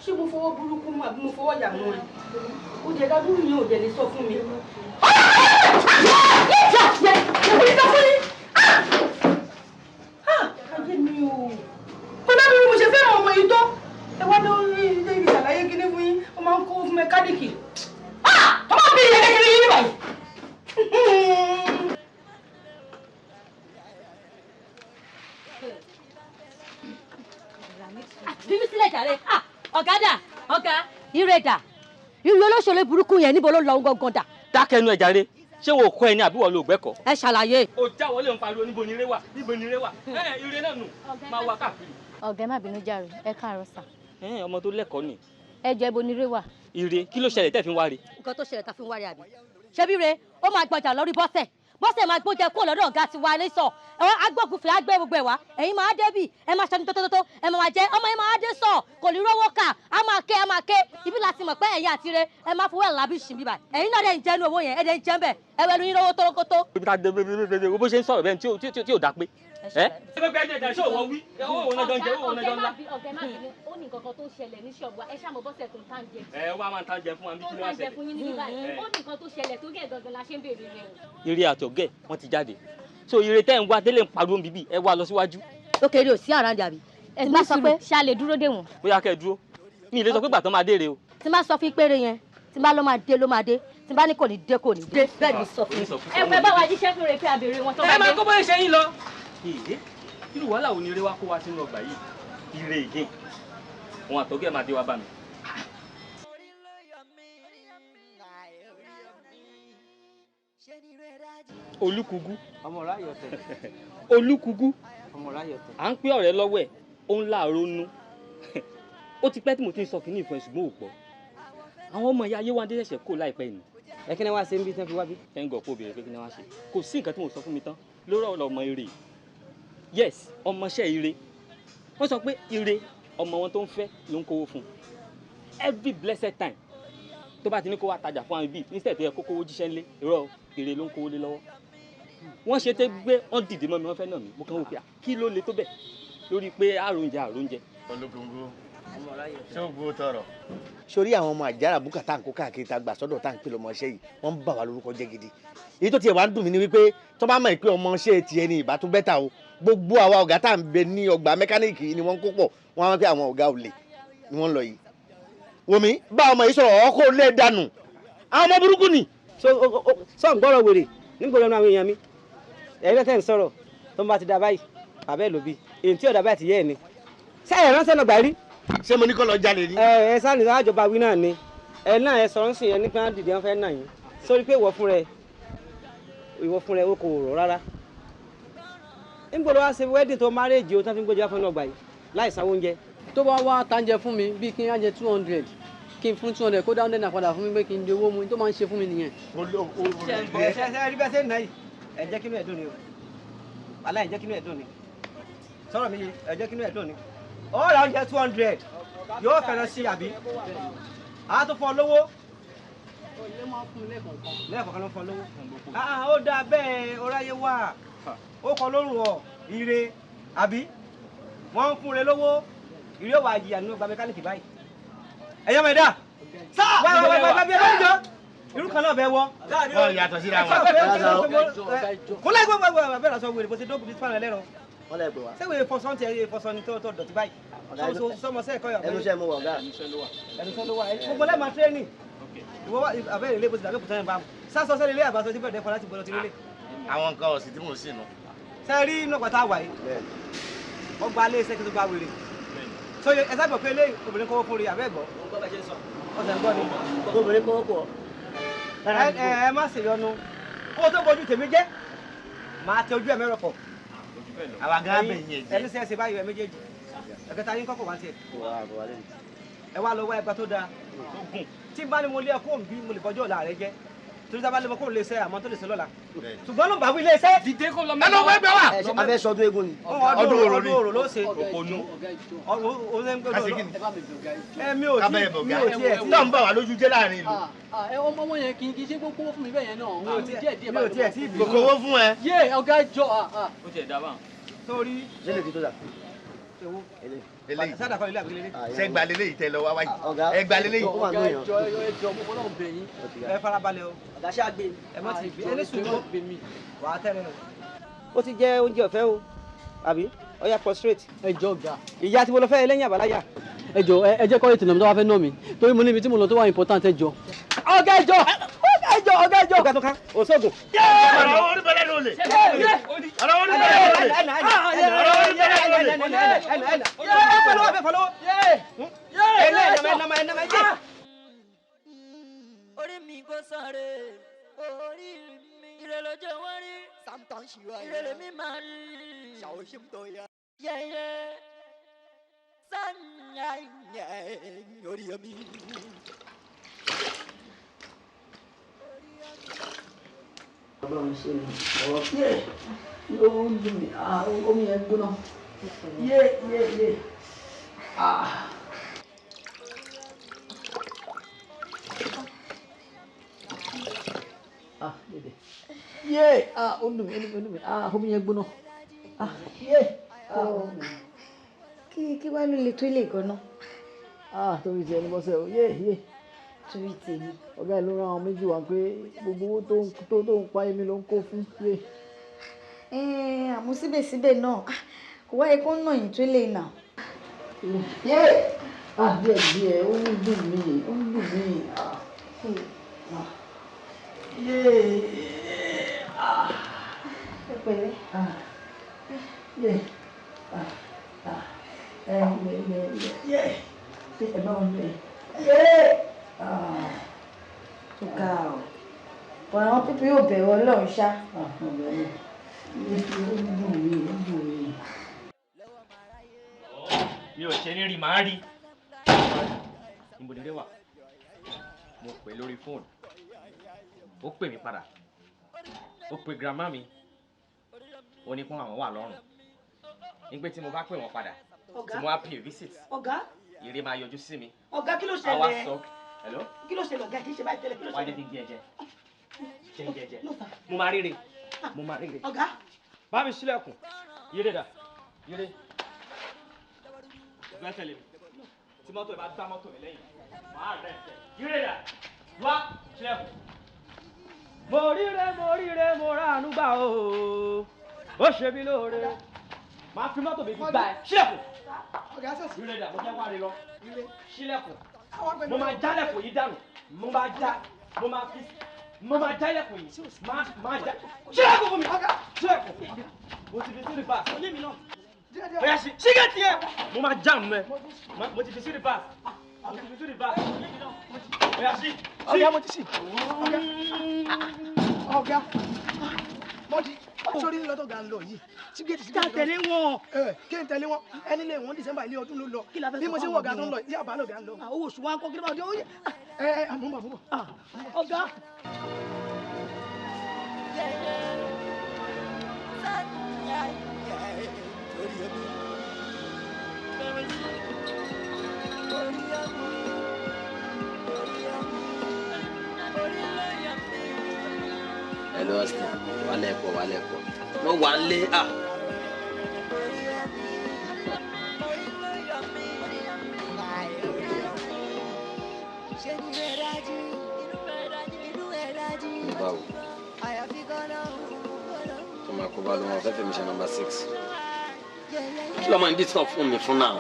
Ṣé mo fọwọ́ burúkú mú àbí mo fọwọ́ yà mú ẹ? Ó jẹ́ dádúró yẹn ò dẹ̀ lè sọ fún mi. Ayé mi o. Kò dábìí mo ṣe fẹ́ràn ọmọ yìí tó. Ẹ wá lórí ilé ìṣàlàyé kíní fún yín. Ó máa ń kó fún mẹkáníìkì. Ọmọ bí ìyẹn kékeré yín báyìí. Bíbí sílẹ̀ jàre, ọ̀gá dà, ọ̀gá, ire dà, ire olóṣèlú burúkú yẹn níbo ló lọ gangan dà. Dákẹ́ ẹnu ẹ̀ jàre, ṣé wo kọ́ ẹ ní àbí wọ́n lo ògbẹ́kọ̀? Ẹ ṣàlàyé. O já wọlé ń pariwo níbo ni ire wà, níbo ni ire wà, ẹ ire náà nù, máa wá káàkiri. Ọ̀gá ẹ má bínú jàre, ẹ káàárọ̀ sà. Ẹ ọmọ tó lẹ́kọ̀ọ́ ni. Ẹ jọ ibo ni ire wà. Ire kí ló ṣẹlẹ̀ tẹ́ fi ń wá re? Nǹkan tó ṣẹlẹ̀ tá fi ń wá re àbí? Ṣebí re, ó máa gbọjà lórí bọ́sẹ̀. Bọ́sẹ̀ máa gbóúnjẹ kúrò lọ́dọ̀ ọ̀gá tiwa ní sọ. Agbógunfẹ̀ á gbé gbogbo ẹ̀ wá. Ẹ̀yin máa débì, ẹ máa ṣẹnu tótótótó, ẹ máa jẹ, ọmọ yẹn máa dé sọ, kò ní rówó kà, á máa ké, á máa ké. Ibi láti mọ̀ pé ẹ̀yin àti re, ẹ máa fowó ẹ̀ lábí ṣì bíbà. Ẹ̀yin náà dẹ̀ ń jẹ́nu owó yẹn, ẹ dẹ̀ ń jẹ́ bẹ̀, ẹ wẹnu yín lówó tórókótó. Ibi tá a dé bó ṣe ń sọ̀rọ̀ bẹ́ẹ̀ tí ò dá pé. Ẹ gbẹgbẹ ṣé òwò wí owó òun náà jọ ń jẹ owó òun náà jọ ń lá. Ọ̀gá ẹ má bínú, ó ní nǹkan kan tó ṣẹlẹ̀ ní ṣọ́ọ̀bù wa, ẹ ṣáà mọ̀ bọ́sẹ̀ tó ń tàn jẹ. Ẹ wá máa ń tàn jẹ fún wa bí kí ló wá Tó ń tàn jẹ ṣẹlẹ̀. fún yín níbí báyìí, ó ní nǹkan tó ṣẹlẹ̀ tó gẹ̀ gangan la ṣe ń béèrè rẹ̀. Ire àtọ̀gẹ́ wọ́n ti jáde. So ire tẹ́ ń wá délé ń pariwo bíbí ẹ wá lọ síwájú. Ó kéré ò sí àràǹdì àbí. Ẹ má sọ pé ṣá lè dúró dè wọ́n. Bóyá kẹ́ ẹ dúró, mi ì lè sọ pé gbàtàn máa dé re o. Tí má sọ fún péré yẹn, tí bá ló máa dé ló máa dé, tí bá ní kò ní dé kò ní dé. Bẹ́ẹ̀ ni sọ fún mi. Ẹ pẹ́ bá wa jíṣẹ́ fún rẹ̀ pé a béèrè wọn tó bá Ẹ máa dé. kó bóyá ṣe yín lọ. Ìdè irú wàhálà wo ni ire wa kó wa sínú ọgbà yìí? Ire again. Òun àtọ̀gẹ́ máa dé wá bá mi. Olúkúgú. Ọmọ ọ̀rá yọ̀tẹ̀. Olúkúgú. Ọmọ ọ̀rá yọ̀tẹ̀. À ń pé ọ̀rẹ́ lọ́wọ́ ẹ̀, ó ń láàárọ̀ nú. Ó ti pẹ́ tí mo ti ń sọ kínní ìfún ẹ̀ ṣùgbọ́n ò pọ̀. Àwọn ọmọ ìyá Yéwándé ṣẹ̀ṣẹ̀ kó láìpẹ́ yìí. Ẹ kí ni wàá ṣe ń bí tán fi wá bí? Thank God kó béèrè pé kí ni wàá ṣe. Kò sí nǹkan tí mo sọ fún mi tán lórí ọ̀rọ̀ ọmọ ire. Yes, ọmọọṣẹ́ ire. Wọ́n sọ pé ire ọmọ wọn tó ń fẹ́ ló ń kówó fún un. Every blessed time tó bá ti ní kó wá tajà fún àwọn ibi instead tó yẹ kó kówó jíṣẹ́ ńlé, irọ́ ire ló ń kówó lé lọ́wọ́. Wọ́n ṣe tẹ́ gbé wọ́n dìde mọ́ mi, wọ́n fẹ́ nà mí. Mo kàn wò pé kí ló le tó bẹ̀ lórí pé àròúnjẹ àròúnjẹ. Olúkúngú ṣé o gbó tọrọ. Sórí àwọn ọmọ àjàrà búkà tá à ń kó káàkiri tá a gbà sọ́dọ̀ tá à ń pè lọ́mọṣẹ́ yìí, wọ́n ń bà wá lórúkọ jẹ́ gidi. Èyí tó tiẹ̀ wá ń dùn mí ni wípé tó bá mọ̀ pé ọmọṣẹ́ tiẹ̀ ni ìbá tún bẹ́tà o. Gbogbo àwa ọ̀gá tá à ń bẹ ní ọgbà mẹkáníìkì yìí ni wọ́n ń kó pọ̀, wọ́n á wá pé àwọn ọ̀gá olè ni wọ́n ń lọ yìí. Wòmí bá ọmọ yìí sọ̀rọ̀ ọkọ̀ lé dànù. Àwọn ọmọ burúkú ni. Sọ ń gbọ́rọ̀ wèrè nígboro ẹnu àwọn èèyàn mi. Ẹ̀yin tẹ́ ń sọ̀rọ̀ tó ń bá ti da báyìí, bàbá ẹ̀ ló bí. Èyí tí ọ̀dà báyìí ti yẹ́ ẹ̀ ni. Ṣé ẹ̀ ránṣẹ́ lọ gbà rí? Ṣé mo ní kó lọ jalè ni? Ẹ ẹ sáà ní àjọba wí náà ni. Ẹ náà ẹ sọ̀rọ̀ ń sìn yẹn nípa dìde wọn fẹ́ nà yín. Sórí pé ìwọ fún rẹ o kò rọ̀ rárá. Nígboro wá ṣe wedding tó marriage o tán fi ń gbójú wá fún ọgbà yìí láì sanwó oúnjẹ. Tó bá wá tánjẹ fún mi bíi kí n á jẹ 200 kí n fún 200 kó dá 100 padà fún mi pé kí n di owó mu tó máa ń ṣe fún mi nìyẹn. Ṣe ṣe rí bẹ́ẹ̀ ṣe ń nà yìí, ẹ jẹ́ kínú ẹ̀ dùn ni o. Wàhálà ẹ jẹ́ kínú ẹ̀ dùn ni. Sọ̀rọ̀ mi yé, ẹ jẹ́ kínú ẹ̀ dùn ni. Ó ra oúnjẹ 200 yóò fẹ́ràn sí àbí? A tún fún ọ lówó. Lẹ́ẹ̀kọ̀ọ̀kan ló fún ọ lówó. Ó dáa bẹ́ẹ̀ oráyé wà. Ó kọ lórùn ọ ire àbí? Wọ́n ń fún re lówó. Ire wà jìyà nínú ọgbà mẹkáníìkì báyìí. Ẹ̀yọ́ mọ̀ ẹ̀dá. Wá wá wá wá bí ẹ bá ń jọ. Irú kan náà bẹ wọ. Wọ́n yàtọ̀ síra wọn. Kúnlẹ̀ gbogbo abẹ́rẹ́ aṣọ wèrè bó ṣe dógùn bí spanner lẹ́rọ. Wọ́n lè pè wá. Ṣé wèrè fọṣọ ti fọṣọ ni tó dọ̀tí báyìí? Sọmọ sẹ́ ẹ̀kọ́ yọ̀. Ẹnu iṣẹ́ mo wọ̀ ọ̀gá. Ẹnu iṣẹ́ ló wà. Gbogbo lẹ́ẹ̀ máa tírénì. Ìwọ abẹ́rẹ́ ilé bó ti dàbí òkúta yẹn bá mu. Sásọ sẹ́lẹ̀ ilé àbáṣọ tí bẹ̀rẹ̀ fọ láti gbọdọ̀ ti rélé. Àwọn nǹkan ọ̀sìn tí mò ń sìn nù. Ṣé rí inú ọgbà tá a wà yìí? Ọgbà alẹ́ iṣẹ́ kí tó gba wèrè. So ẹ sábà pé ilé obìnrin kọ́wọ́ fún rí abẹ́ gbọ́. Ọ̀sẹ̀ ń gbọ́ ni. Obìnrin kọ́wọ́ pọ̀. Ẹ má ṣe yọnu. Kó o tó bójú tèmi jẹ́, màá tẹ ojú ẹ̀ mẹ́rọ̀ pọ̀. Àwa gan bẹ̀ yẹn jẹ́. Ẹni sẹ́ ṣe báyìí ẹ méjèèjì. Ẹ̀kẹta yín kọ́kọ́ wá sí ẹ̀. Ẹ wá lọ wá ẹgbà tó dáa. Tí n bá ní mo lé ẹ kó n bí mo lè bọjọ́ ọ̀la rẹ jẹ́. Torí tá a bá lé mọ kó lè ṣe àmọ́ tó lè ṣe lọ́la. Ṣùgbọ́n ló ń bá wí ilé iṣẹ́. Dìde kó lọ mẹ́ta. Ẹ lọ wọ ẹgbẹ́ wa. Abẹ́ sọdún eégún ni. Ọdún orò ni. Ọdún orò ló ṣe. Òpònú. Ẹ mi ò tí mi ò tí ẹ tí. Tó ń bà wá lójú jẹ́ láàrin ìlú. Ẹ ọmọ yẹn kì í ṣe kó kówó fún mi bẹ́ẹ̀ yẹn náà. Mi ò tí ẹ tí ì bí. Kò kówó fún ẹ. Yé ọ̀gá ìjọ. Ó tiẹ̀ dá báwọn. Sórí. Ṣé lè fi tó dà? Eléyìí. Sádà kọ́ ilé àbí ilé. Ṣé gba leléyìí tẹ lọ wá wáyé? Ẹ gba leléyìí. Ọ̀gá ìjọ ẹjọ mo fọlọ́ bẹ̀ yín. Ẹ farabalẹ̀ o. Ọ̀gá ṣáà gbé. Ẹ má ti gbé ẹni sùúrù. Wà á tẹ́lẹ̀ lọ. Ó ti jẹ oúnjẹ ọ̀fẹ́ o, àbí? Ó yá prostrate. Ẹ jọ ọ̀gá. Ìyá tí mo lọ fẹ́ ẹlẹ́yìn àbáláyà. Ẹ jọ ẹ jẹ́ kọ́ ètò ìnàmí tó wá fẹ́ nà mí torí mo níbi tí mo lọ tó wà important ẹ jọ. Ọ̀gá ìjọ ọ̀gá ìjọ ọ̀gá ìjọ. Ọ̀gá tó ká òṣogùn. Ọ̀rọ̀ orí bẹ̀rẹ̀ ló lè. Ọ̀rọ̀ orí bẹ̀rẹ̀ ló lè. Ọ̀rọ̀ orí bẹ̀rẹ̀ ló lè. Orí mi kò sọ̀rọ̀, orí mi ire lójó wọ́n rí, ire lèmi máa rí. Yẹ́yẹ́ sanya orí mi. Ọlọ́run ṣe mi ọ̀rọ̀ yé ó ń dùn mí, omi yẹn gbóná yé yé yé. Yé ó ń dùn mí, ó ń dùn mí, omi yẹn gbóná yé. Kí wàá ló lè tó ilé gan-an. Torí tiẹ̀ ní bọ́sẹ̀ o, yé yé. Torí tèmi. Ọ̀gá ẹ̀ ló rán àwọn méjì wá pé gbogbo owó tó ń pa èmi ló ń kó fún yé. Àmọ́ síbẹ̀síbẹ̀ náà kò wáyé kó nà yín tó lè nà. Yé díẹ̀ díẹ̀ ó ń dùn mí, ó ń dùn mí. Yé Ẹ pẹ̀lẹ́. Yé ẹ yé ẹ bá wọn bẹ. Yé. Tó ga ọ. Bọ̀ àwọn pípé yóò bẹ̀rù Ọlọ́run ṣá. Ó dùn mí, ó dùn mí. Mi ò ṣe ní rí, màá rí. Níbo ni eré wà? Mo pè lórí fóònù, ó pè mí padà, ó pe grandma mi, ó ní pọ́n àwọn wà lọ́rùn ní pé tí mo bá pè wọ́n padà, tí mo wá pay visit, Ọ̀gá. Ire máa yọjú sí mi. Ọ̀gá, kí ló Àwa ṣẹlẹ̀? sọ hello. Kí ló ṣẹlẹ̀ ọ̀gá? Kì í ṣe báyìí tẹ́lẹ̀, kí ló Wá jẹ́ ṣẹlẹ̀? kí n gé ẹ jẹ, jẹ́ n gé ẹ jẹ. No, sir. Mo máa ríre, mo máa ríre. Ọ̀gá. Bá mi ṣílẹ̀kùn. Ire dà? Ire fẹ́ tẹ̀lé mi. Tí mọ́tò ẹ̀ bá gbá mọ́tò mi lẹ́yìn, màá rẹ̀ ẹ̀. Ire dà? Wá ṣílẹ̀kùn. Mo ríre, mo ríre, mo ráàánú gbà o, ó ṣe mí lóore. Màá fi mọ́tò mi fi gbá ẹ. Ṣílẹ̀kùn. Ọ̀gá, sọ̀sì. Ire dà? Mo fẹ́ wá rí lọ. Ṣílẹ̀kùn. Àwa pẹ̀lú. Mo máa jálẹ̀kùn yìí dànù. Mo máa já, mo máa fi, mo máa jálẹ̀kùn yìí, máa já. Ṣílẹ̀kùn fún mi. Ṣílẹ̀kùn. Mo ti fi sí rìbá. Oya, ṣí ṣígẹ̀tì yẹn. Mo máa já mọ́ ẹ. Mo ti fi sí rìbá, mo ti fi sí rìbá. Oya, ṣí. Ọ̀gá, mo ti ṣì. Ọ̀gá, ọ̀gá, mo ti sórí ńlọ tó ga ń lọ yìí. Sígẹ́tì. Ká tẹ̀lé wọn. Ẹ kí n tẹ̀lé wọn? Ẹni lé wọn December, ilé ọdún ló lọ. Kí la fẹ́ Bí sọ mo ṣe fáwọn wọ ọ̀gá òbí tó ń lọ wọn? yìí, àbá lọ̀gá ń lọ. Owó oṣù wa ń kọ́, kí ló máa dé? Ó yẹ. Ẹ ẹ, mò ń bọ̀, mò ń bọ̀. Ọ̀gá. Hello, Austin. Wálẹ̀ pọ̀, wálẹ̀ pọ̀. Mo wà ń lé à. Báwo? Tó máa kó bá ló wọn fẹ́ fẹ́ mi ṣe number 6. Kí ló máa ń disturb fún mi fún náà?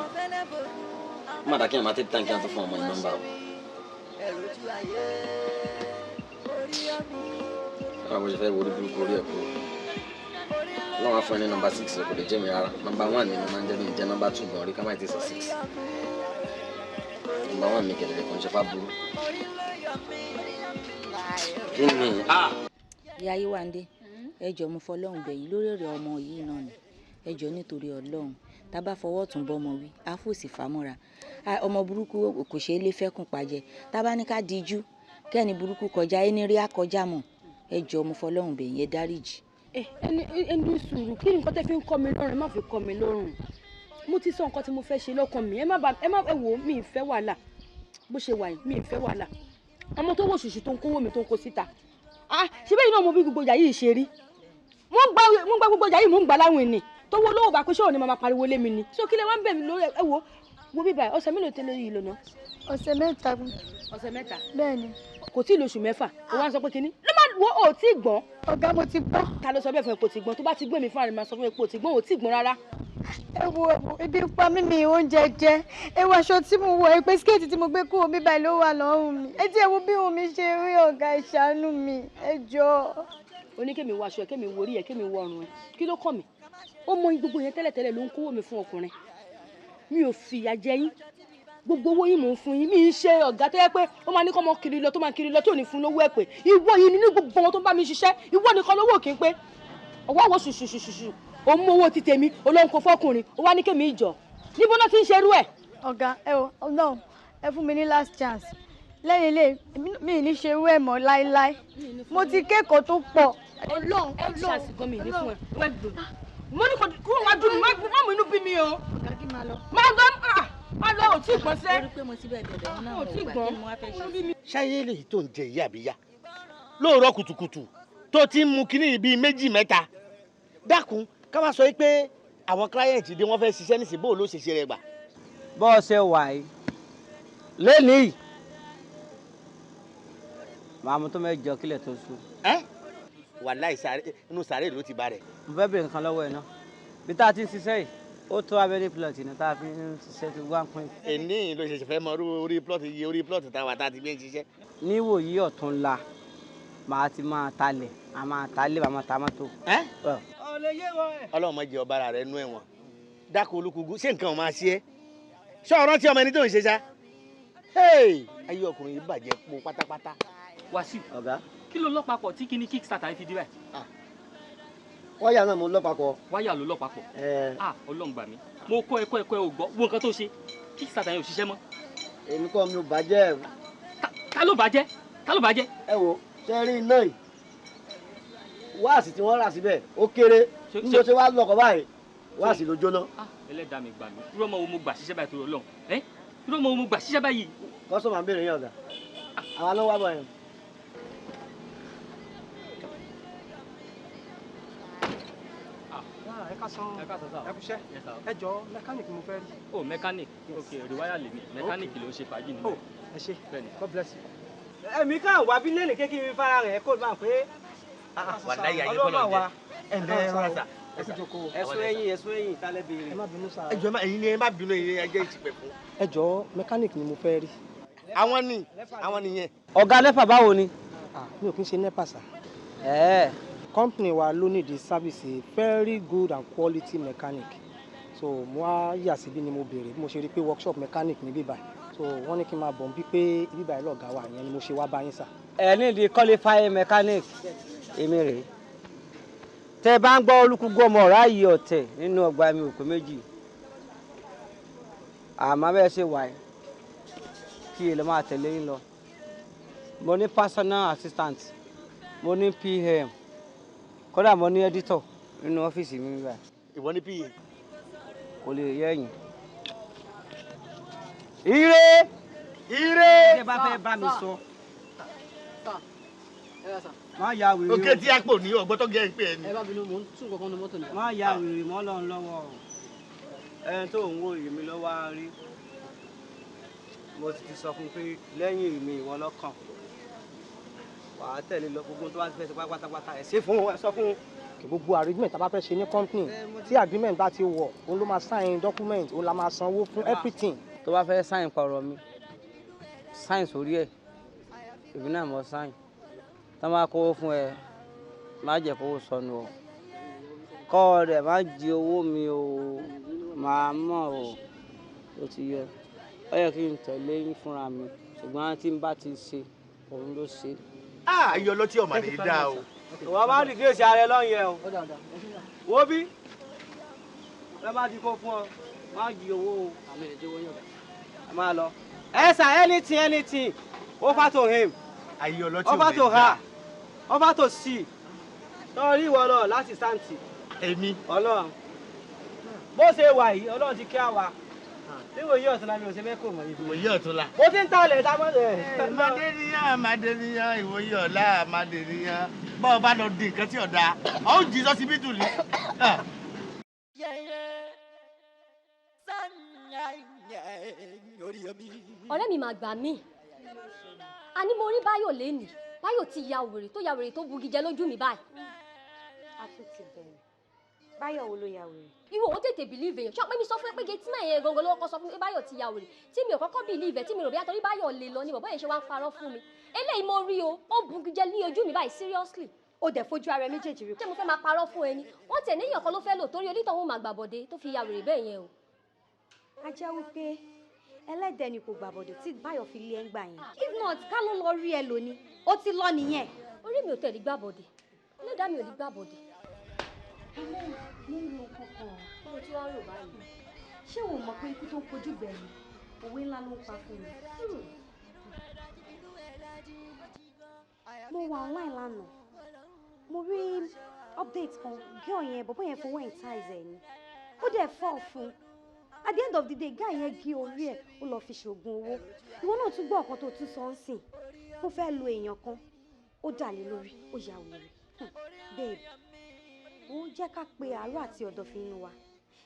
Má dà kí ẹ̀ máa tètè tán kí n tó fún ọmọ ní nọ́mbà o. Báwo bó ṣe fẹ́ wo orí burúkú orí ẹ̀ kúrò? Ọlọ́run á fún ẹ ní number 6, kò lè jẹ́ mi rárá. Number 1 ni mo máa ń jẹ́, mi jẹ́ number 2 gan rí, ká má ti sọ 6. Number 1 mi kẹ̀lẹ̀ kò ń ṣe fá burú. Kí ni? Ah! Ìyá Yéwándé, ẹ jọ̀ọ́, mo fọlọ́run bẹ̀yìn lórí ọ̀rọ̀ ọmọ yìí náà ni. Ẹ jọ̀ọ́, nítorí Ọlọ́run, tá a bá fọwọ́ tún bọ́mọ wí, á fòsì fàmọ́ra. Ọmọ burúkú kò ṣeé lé fẹ́kùn pàjẹ́. Tá a bá ní ká dijú kẹ́ni burúkú kọjá, ẹni rí á kọjá mọ̀. Ẹ jọ̀ọ́, mo fọlọ́run bẹ̀yìn, ẹ dáríjì. Ẹ ẹni ẹni, sùúrù. Kí ni nǹkan tẹ́ fi ń kọ́ mi lọ́rùn? Ẹ má fi kọ́ mi lọ́rùn. Mo ti sọ nǹkan tí mo fẹ́ ṣe lọ́kàn mi. Ẹ má ba, ẹ má, ẹ wò ó, mi ì fẹ́ wàhálà. Bó ṣe wà yìí, mi ì fẹ́ wàhálà. Ọmọ tó wò ṣùṣù tó ń kówó mi, tó ń kó síta, ah, ṣé bẹ́ẹ̀ náà mo bí gbogbo ìyá yìí ṣe rí? Mo ń gba gbogbo ìyá yìí, mo ń gbà láwìn ni. Tó wo lówó bá pé ṣé òun ni màá pariwo lé mi ni? So kí lẹ wá ń bẹ̀ mí lórí? Ẹ wo, wo bíbá ọ̀sẹ̀ mélòó tẹ́lẹ̀ yìí lónà? Ọ̀sẹ̀ 3. Ọ̀sẹ̀ 3. Bẹ́ẹ̀ni. Kò tí ì lóṣù 6, ó wá ń sọ pé kínní ló má wo. Ò tí ì gbọ́n. Ọ̀gá, mo ti gbọ́n. Ta ló sọ bẹ́ẹ̀ fún ẹ pé o ti gbọ́n? Tó bá ti gbé mi fúnra rẹ̀, máa sọ fún ẹ pé o ti gbọ́n. Ò tí ì gbọ́n rárá. Ẹ wo, ẹ wo, ebi ń pa mí, mi oúnjẹ jẹ. Ẹ wo aṣọ tí mo wọ, ẹ pé skirt tí mo gbé kúrò mi báyìí ló wà lọ́rùn mi. Ẹ tí ẹ wo bí òun mi ṣe rí. Ọ̀gá, ẹ ṣàánú mi, ẹ jọ̀ọ́. Ó ní kémi wọ aṣọ ẹ, kémi wo orí ẹ, kémi wọ ọrùn ẹ. Kí ló kàn mí? Ó mọ gbogbo yẹn tẹ́lẹ̀tẹ́lẹ̀ ló ń kówó mi fún ọkùnrin. Mi ò fìyà jẹ yín. Gbogbo owó yín mò ń fún yín. Mi ń ṣe ọ̀gá tó yẹ pé ó máa ní kọ́ ọmọ kiri lọ, tó máa kiri lọ, tó ní fún lówó ẹ̀ pé ìwọ yìí nínú gbogbo wọn tó ń bá mi ṣiṣẹ́, ìwọ nìkan lówó kì í pé ọwọ́ àwọ̀ ṣùṣùṣùṣù. Ó mú owó ti tèmi, olóhùn kò fọkùnrin, ó wá ní kémi ìjọ. Níbo náà ti ń ṣerú ẹ̀? Ọ̀gá, ẹ wo, Ọlọ́run, ẹ fún mi ní last chance. Lẹ́yìn ilé mi ì ní ṣe irú ẹ̀ mọ́ láéláé. Mo ti kẹ́kọ̀ọ́ tó pọ̀. Ọlọ́run. Ẹ ṣàṣì gan, mi ní fún ẹ. Mo ní kò kúrò wájú mi, má mú inú bí mi o. Ọ̀gá, kí máa lọ. Má lọ, má lọ, ò tí ì gbọ́n sẹ́. Orí pé mo ti bẹ̀ bẹ̀bẹ̀ náà, ò mo tí ì gbà, gbọ́n. kí ni mo wá fẹ́ ṣe? Ṣáyé lèyí tó ń jẹ ìyá àbíyá lóòrọ̀ kùtùkùtù tó ti ń mu kínní yìí bíi méjì mẹ́ta? Dákun, ká wá sọ yìí pé àwọn client dé, wọ́n fẹ́ ṣiṣẹ́ nísìnyí, bó ló ṣe ṣe rẹ gbà? Bọ́ ọ ṣe wà yìí lẹ́nìí, màá mú tó 8 kílẹ̀ tó sùn. Ẹ wàláì, sáré inú sáré ló ti bá rẹ. Mo fẹ́ bèrè nǹkan lọ́wọ́ ẹ̀ náà. Bí tá a ti ń ṣiṣẹ́ yìí, ó tó abẹ́lé plot ní tá a fi ń ṣiṣẹ́ tí wọ́n á pín. Èní ló ṣẹ̀ṣẹ̀ fẹ́ mọ orí plot, iye orí plot táwa tá a ti gbé ń ṣiṣẹ́. Níwòyí ọ̀túnla, màá ti máa talẹ̀, a máa talẹ̀, màá máa ta mọ́tò. Ọlọ́run má jẹ́ ọba ara rẹ nú ẹ̀wọ̀n. Dákun, olúkúgú, ṣé nǹkan ò máa ṣe é? Ṣé ọ̀rọ̀ tí ọmọ ẹni tó ń ṣe ṣá? Hey! Ayé ọkùnrin yìí bàjẹ́ po pátápátá. Wàsíù. Ọ̀gá. Kí ló lọ papọ̀ tí kíní kickstarter yìí fi di báyìí? Wáyà náà mo lọ papọ̀. Wáyà ló lọ papọ̀. Ah, Ọlọ́run gbà mí. Mo kọ́ ẹ̀kọ́ ẹ̀kọ́ ẹ̀ ò gbọ́. Wo nǹkan tó ṣe. Kickstarter yẹn ò ṣiṣẹ́ mọ́. Èmi kọ́ mi ò bàjẹ́. Ta ló bàjẹ́? Ta ló bàjẹ́? Ẹ wo, ṣe rí iná yìí. Wáàsì tí wọ́n rà síbẹ̀ ó kéré. Ní mo ṣe wá lọkọ̀ báyìí, wáàsì ló jóná. Ẹlẹ́dàá mi gbà mí. Irú ọmọ wo mo gbà ṣiṣẹ́ báyìí torí Ọlọ́run? Ẹ́ irú ọmọ wo mo gbà ṣiṣẹ́ báyìí? Kọ́sọ̀mà ń béèrè yín ọ̀gá. Àwa ló wá bọ̀ yẹn. Ẹ káàsán, ẹ kúṣẹ́. Ẹ jọ mẹkáníìkì mo fẹ́ rí. Oh, mechanic. Ok, rewire lèmi. Mechanic ló ń ṣe fàájì níbẹ̀. Oh, ẹ ṣé. God bless you. Ẹ̀mí kan wà bí lẹ́nìí kékeré fara rẹ̀ kó máa pé. Wàláyé ayé kọ́ ló ń jẹ. Ẹ ǹlẹ́ ẹ rọra sà. Ẹ̀sùn ẹ̀yìn ẹ̀sùn ẹ̀yìn tálẹ̀ béèrè. Ẹ má bínú sá. Ẹ jọ̀ọ́ ẹ̀yin ni ẹ má bínú ẹ̀yin ẹ jẹ́ ìtìpẹ̀ fún. Ẹ jọ̀ọ́ mẹkáníìkì ni mo fẹ́ rí. Àwọn ni àwọn nìyẹn. Ọ̀gá NEPA báwo ni? Mi ò kí ń ṣe NEPA sà. Company wa ló need the service a very good and quality mechanic. So mo wá yà síbí ni mo béèrè bí mo ṣe rí pé workshop mechanic ní bíbá. So wọ́n ní kí n máa bọ̀ bí pé bíbá yìí lọ̀gá wa ìyẹn ni mo ṣe wá bá yín sà. Ẹ ní di qualified mechanic èmi rèé. Tẹ bá ń gbọ́ olúkúgbọ́ ọmọ ọ̀rá yìí ọ̀tẹ̀ nínú ọgbà mi òkú méjì. Àmọ́ bẹ́ẹ̀ ṣe wà yìí kí èlò máa tẹ̀lé yín lọ. Mo ní personal assistant, mo ní PM, kódà mo ní editor nínú ọ́fíìsì mi báyìí. Ìwọ ní PA? Kò lè yẹ ẹ̀yìn. Ire! Ire! Ṣé bá fẹ́ bá mi sọ? Má ya wèrè o. Òkè tí a pò ní ọgbọ́n tó gẹ́ ń pè é ni. Ẹ má bínú, mò ń tún nǹkan kan nu mọ́tò ni. Má ya wèrè mọ́ Ọlọ́run lọ́wọ́ o. Ẹni tó ń wo èmi lọ́wọ́ á rí. Mo sì ti sọ fún un pé lẹ́yìn èmi ìwọ lọ́kàn. Wà á tẹ̀lé lọ gbogbo tó bá ti fẹ́ ṣe pátápátá ẹ̀ ṣe fún ẹ sọ fún un. Gbogbo arrangement tá a bá fẹ́ ṣe ní company tí agreement bá ti wọ̀ òun ló máa sign document òun la máa sanwó fún everything. Tó bá fẹ́ sign pọ̀rọ̀ mi, sign sórí ẹ̀, èmi náà mo sign. Tá máa kówó fún ẹ, má jẹ́ kówó sọnù o. Kọ́ rẹ̀ má jí owó mi o, màá mọ̀ o, ó ti yẹ. Ó yẹ kí n tẹ̀lé yín fúnra mi, ṣùgbọ́n tí n bá ti ṣe, òun ló ṣe. Ayọ̀ ọlọ́tí ọ̀mà ní í dá o. Ìwọ máa ń dìgírèsì ara ẹ lọ́yìn ẹ o. Wo bí? Ẹ má ti kó fún ọ, má jí owó o. Ẹ máa lọ. Ẹ sà anything anything, over to him. Ayọ̀ ọlọ́tí Over to her. Over to she. Sọ́ọ́rí ìwọ lọ láti sáǹtì. Èmi. Ọlọ́run. Bó ṣe wà yìí, Ọlọ́run ti kí àwa. Níwòye ọ̀túnla mi ò ṣe mẹ́kò mọ̀ yìí. Ìwòye ọ̀túnla. Mo ti ń ta ilẹ̀ ìdámọ́ ẹ̀. Màdéníyàn, Màdéníyàn, ìwòye ọ̀la, Màdéníyàn. Bọ́ọ̀ bá lọ di nǹkan tí ọ̀dà, ọ̀ ń jí sọ́sibítù ni. Ọ̀rẹ́ mi máa gbà mí. Àní mo rí Báyọ̀ lénìí. Báyọ̀ ti ya wèrè tó ya wèrè tó bugi jẹ lójú mi báyìí. A tún ti bẹ̀rẹ̀. Báyọ̀ wo ló ya wèrè? Ìwọ ò tètè believe èèyàn. Ṣé pé mi sọ fún ẹ pé gateman yẹn gangan ló kọ́kọ́ sọ fún mi pé Báyọ̀ ti ya wèrè. Tí mi ò kọ́kọ́ believe ẹ̀ tí mi rò bí àtọ́rí Báyọ̀ lè lọ ni bọ̀bọ́ yẹn ṣe wá ń parọ́ fún mi. Eléyìí mo rí o, ó bugi jẹ ní ojú mi báyìí seriously. O dẹ̀ fojú ara ẹ méjèèjì rí. Ṣé mo fẹ́ máa parọ́ fún ẹni? Wọ́n tẹ̀ níyàn kan ló fẹ́ lò torí onítọ̀hún máa gbàbọ̀dé tó fi ya wèrè bẹ́ẹ̀ yẹn o. A jẹ́ wípé ẹlẹ́dẹ̀ ni kò gbàbọ̀dé tí Báyọ̀ fi lé ẹ ń gbà yẹn. If not, ká ló lọ rí ẹ lónìí. Ó ti lọ nìyẹn. Orí mi ò tẹ̀lé gbàbọ̀dé. Ẹlẹ́dàá mi ò ní gbàbọ̀dé. Àmọ́ mo ń ro nǹkan kan. Mo ti wá rò báyìí. Ṣé o mọ̀ pé ikú tó ń kojú gbẹ̀yìn òwe ńlá ló ń pa fún mi? Mo wà online lánàá. Mo rí update kan, girl yẹn, bọ̀bọ́ yẹn fowó entice ẹ̀ ni. Ó dẹ̀ fall fún. At the end of the day, guy yẹn gé orí ẹ̀, ó lọ fi ṣoògùn owó. Ìwọ náà tún gbọ́ ọ̀kan tó tún sọ ń sìn. Ó fẹ́ lo èèyàn kan, ó dà lé lórí, ó ya wèrè. Babe, ó jẹ́ ká pe àárọ̀ àti ọ̀dọ̀fin inú wa.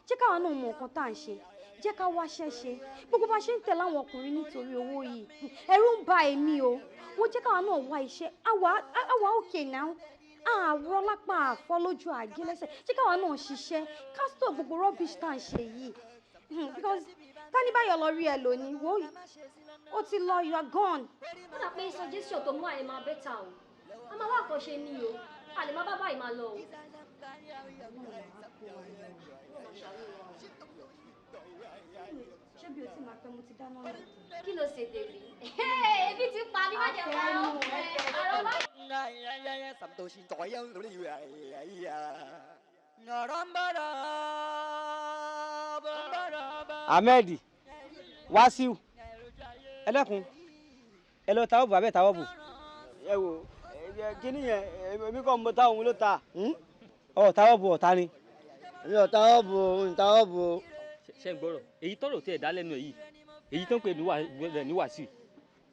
Jẹ́ káwa náà mọ nǹkan tá à ń ṣe. Jẹ́ ká wáṣẹ́ ṣe. Gbogbo bá ṣe ń tẹ̀lé àwọn ọkùnrin nítorí owó yìí. Ẹ̀rù ń ba èmi o. Wọ́n jẹ́ káwa náà wá iṣẹ́. Àwa okay now. Àárọ̀ lápá àfọ́ lójú àgé lẹ́sẹ̀. Jẹ́ káwa náà ṣiṣẹ́. Ká stop gbogbo rubbish tá à ń ṣe yìí. Because Tani Báyọ̀ lọ rí ẹ lónìí, wo ó ti lọ, you are gone. Ó dà pé suggestion tó mú àyè máa bẹ́tà o. A máa wá àkànṣe ní o. A lè má bá báyìí máa lọ o. Ṣé bí o ti máa pẹ́ mo ti dáná lọ? Kí ló ṣe dèbí? Ebi ti pa ní májèlé ọ̀rọ̀ bá. Ahmed Wasiu ẹlẹ́kun ẹ lọ tawọ́ bù abẹ́ tawọ́ bù. Ẹ wo kíní yẹn, èmi kàn mọ táwọn ló ta. Ọ tawọ́ bù ọ̀tá ni. Èmi ò tawọ́ bù o, ń tawọ́ bù o. Ṣe ń gbọ́rọ̀ èyí tọ́rọ̀ tí ẹ̀ dá lẹ́nu ẹ̀ yìí, èyí tó ń pè ní Wàsíù,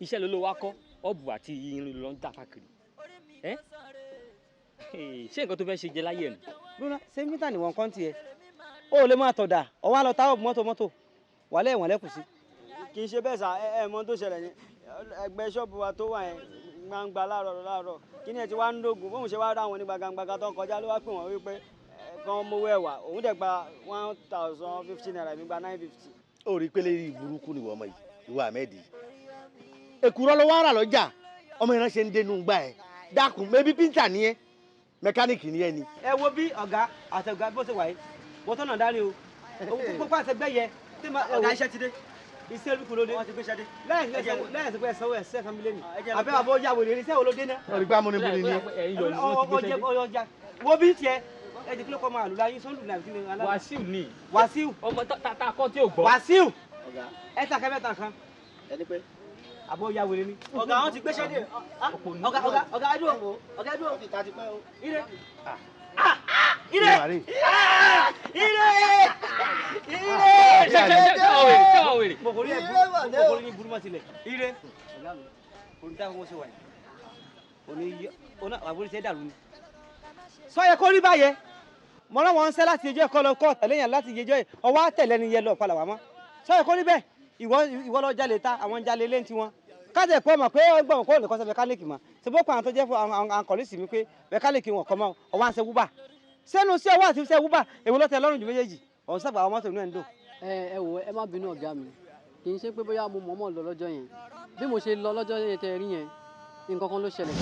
iṣẹ́ ló ló wá kọ́ ọ̀bù àti irin ló ń dà káàkiri. Ẹ́ ṣé nǹkan tó fẹ́ ṣe jẹ láyé ẹ̀ nù. Lónà ṣé mítà ni wọ́n kọ́ ń tiẹ̀, ó lè máa tọ̀dà ọwọ́ á lọ tawọ́ bù mọ́tò mọ́tò wàlẹ́ ẹ̀wọ̀n lẹ́kùn sí. Kì í ṣe bẹ́ẹ̀ sà, ẹ mọ tó ṣẹlẹ̀ ní ẹgbẹ́ ṣọ́ọ̀bù wa tó wà yẹn gbangba láàárọ̀ láàárọ̀, kí ni ẹ ti wá ń dógùn bóun ṣe wá rá àwọn ní gbangba tó ń kọjá ló wá pè wọ́n wípé kan mówó ẹ̀wà, òun dẹ̀ gba 1050 naira, èmi gba 950. Ó rí i pé lérí burúkú ni ìwọ ọmọ yìí, ìwọ Ahmed yìí. Èkùrọ́ ló wá rà lọ́jà, ọmọ ìran ṣe ń dénú gbà ẹ̀. Dákun, mẹbí píńtà ni ẹ, mẹkáníìkì ni ẹ ni. Ẹ wo bí ọ̀gá àti ọ̀gá bó ṣe wà yìí, wọ́n tọ̀nà dání o, gbogbo àti ẹgbẹ́ yẹ. Ọ̀gá iṣẹ́ ti dé. Iṣẹ́ olúkú ló dé. Wọ́n ti gbéṣẹ́ dé. Lẹ́yìn sí pé ẹ̀sánwó ẹ̀sẹ̀ kan mílíọ̀nù. Àbẹ́ àbọ̀ ọjà wèrè iṣẹ́ wo ló dé náà. Ọ̀rí gbá múnibúni ni. Ọjà wo bí tiẹ̀ ẹ jẹ́ kí ló kọ́ máa lù láyé sọ́nù làbí kí ni. Wàsíù ni. Wàsíù. Ọmọ tata kọ́ tí ò gbọ́. Wàsíù. Ẹ ta kẹ́mẹ́ta kan. Ẹni pé. Àbọ̀ ọjà wèrè ni. Ọ̀gá wọn ti gbéṣẹ́ dé. Ọ̀gá ọ̀gá ọ̀gá ẹ dúró. Ọ̀gá ẹ dúró. Ire. Ire. Ire. Ire. Ire. Mọ̀kòrí ẹ̀ mọ̀kòrí ní burúkú tilẹ̀. Ire. Olùdá fún wọn ṣe wà yìí. Òní ọ̀nà àbúrò ṣe dàrú ni. Sọ yẹ kó rí báyẹn. Mọ náà wọn ń sẹ́ láti ẹjọ́ ẹ̀kọ́ lọ kọ́ tẹ̀lé yẹn láti ẹjọ́ ọwọ́ àtẹ̀lẹ́ ni yẹn lọ padà wá mọ́. Sọ yẹ kó rí bẹ́ẹ̀. Ìwọ lọ jalè ta àwọn jalè lé tiwọn. Kájẹ̀ pọ̀ mọ̀ pé ọgbọ̀n kó lè kọ́ sẹ́ mẹkáníìkì mọ̀. Ṣé bó pa àwọn tó jẹ́ fún àwọn àkọ́lísì mi pé mẹkáníìkì wọn kọ́ mọ́ ọwọ́ à ń ṣe wúbà. Sẹ́nu sí ọwọ́ àti ṣe wúbà èwo ló tẹ́ lọ́rùn ju méjèèjì? Ọ̀hún sábà àwọn mọ́tò inú ẹ̀ ń dùn. Ẹ wò, ẹ má bínú ọ̀gá mi, kì í ṣe pé bóyá mo mọ̀ọ́mọ̀ lọ lọ́jọ́ yẹn. Bí mo ṣe lọ lọ́jọ́ yẹn tẹ rí yẹn, nǹkan kan ló ṣẹlẹ̀.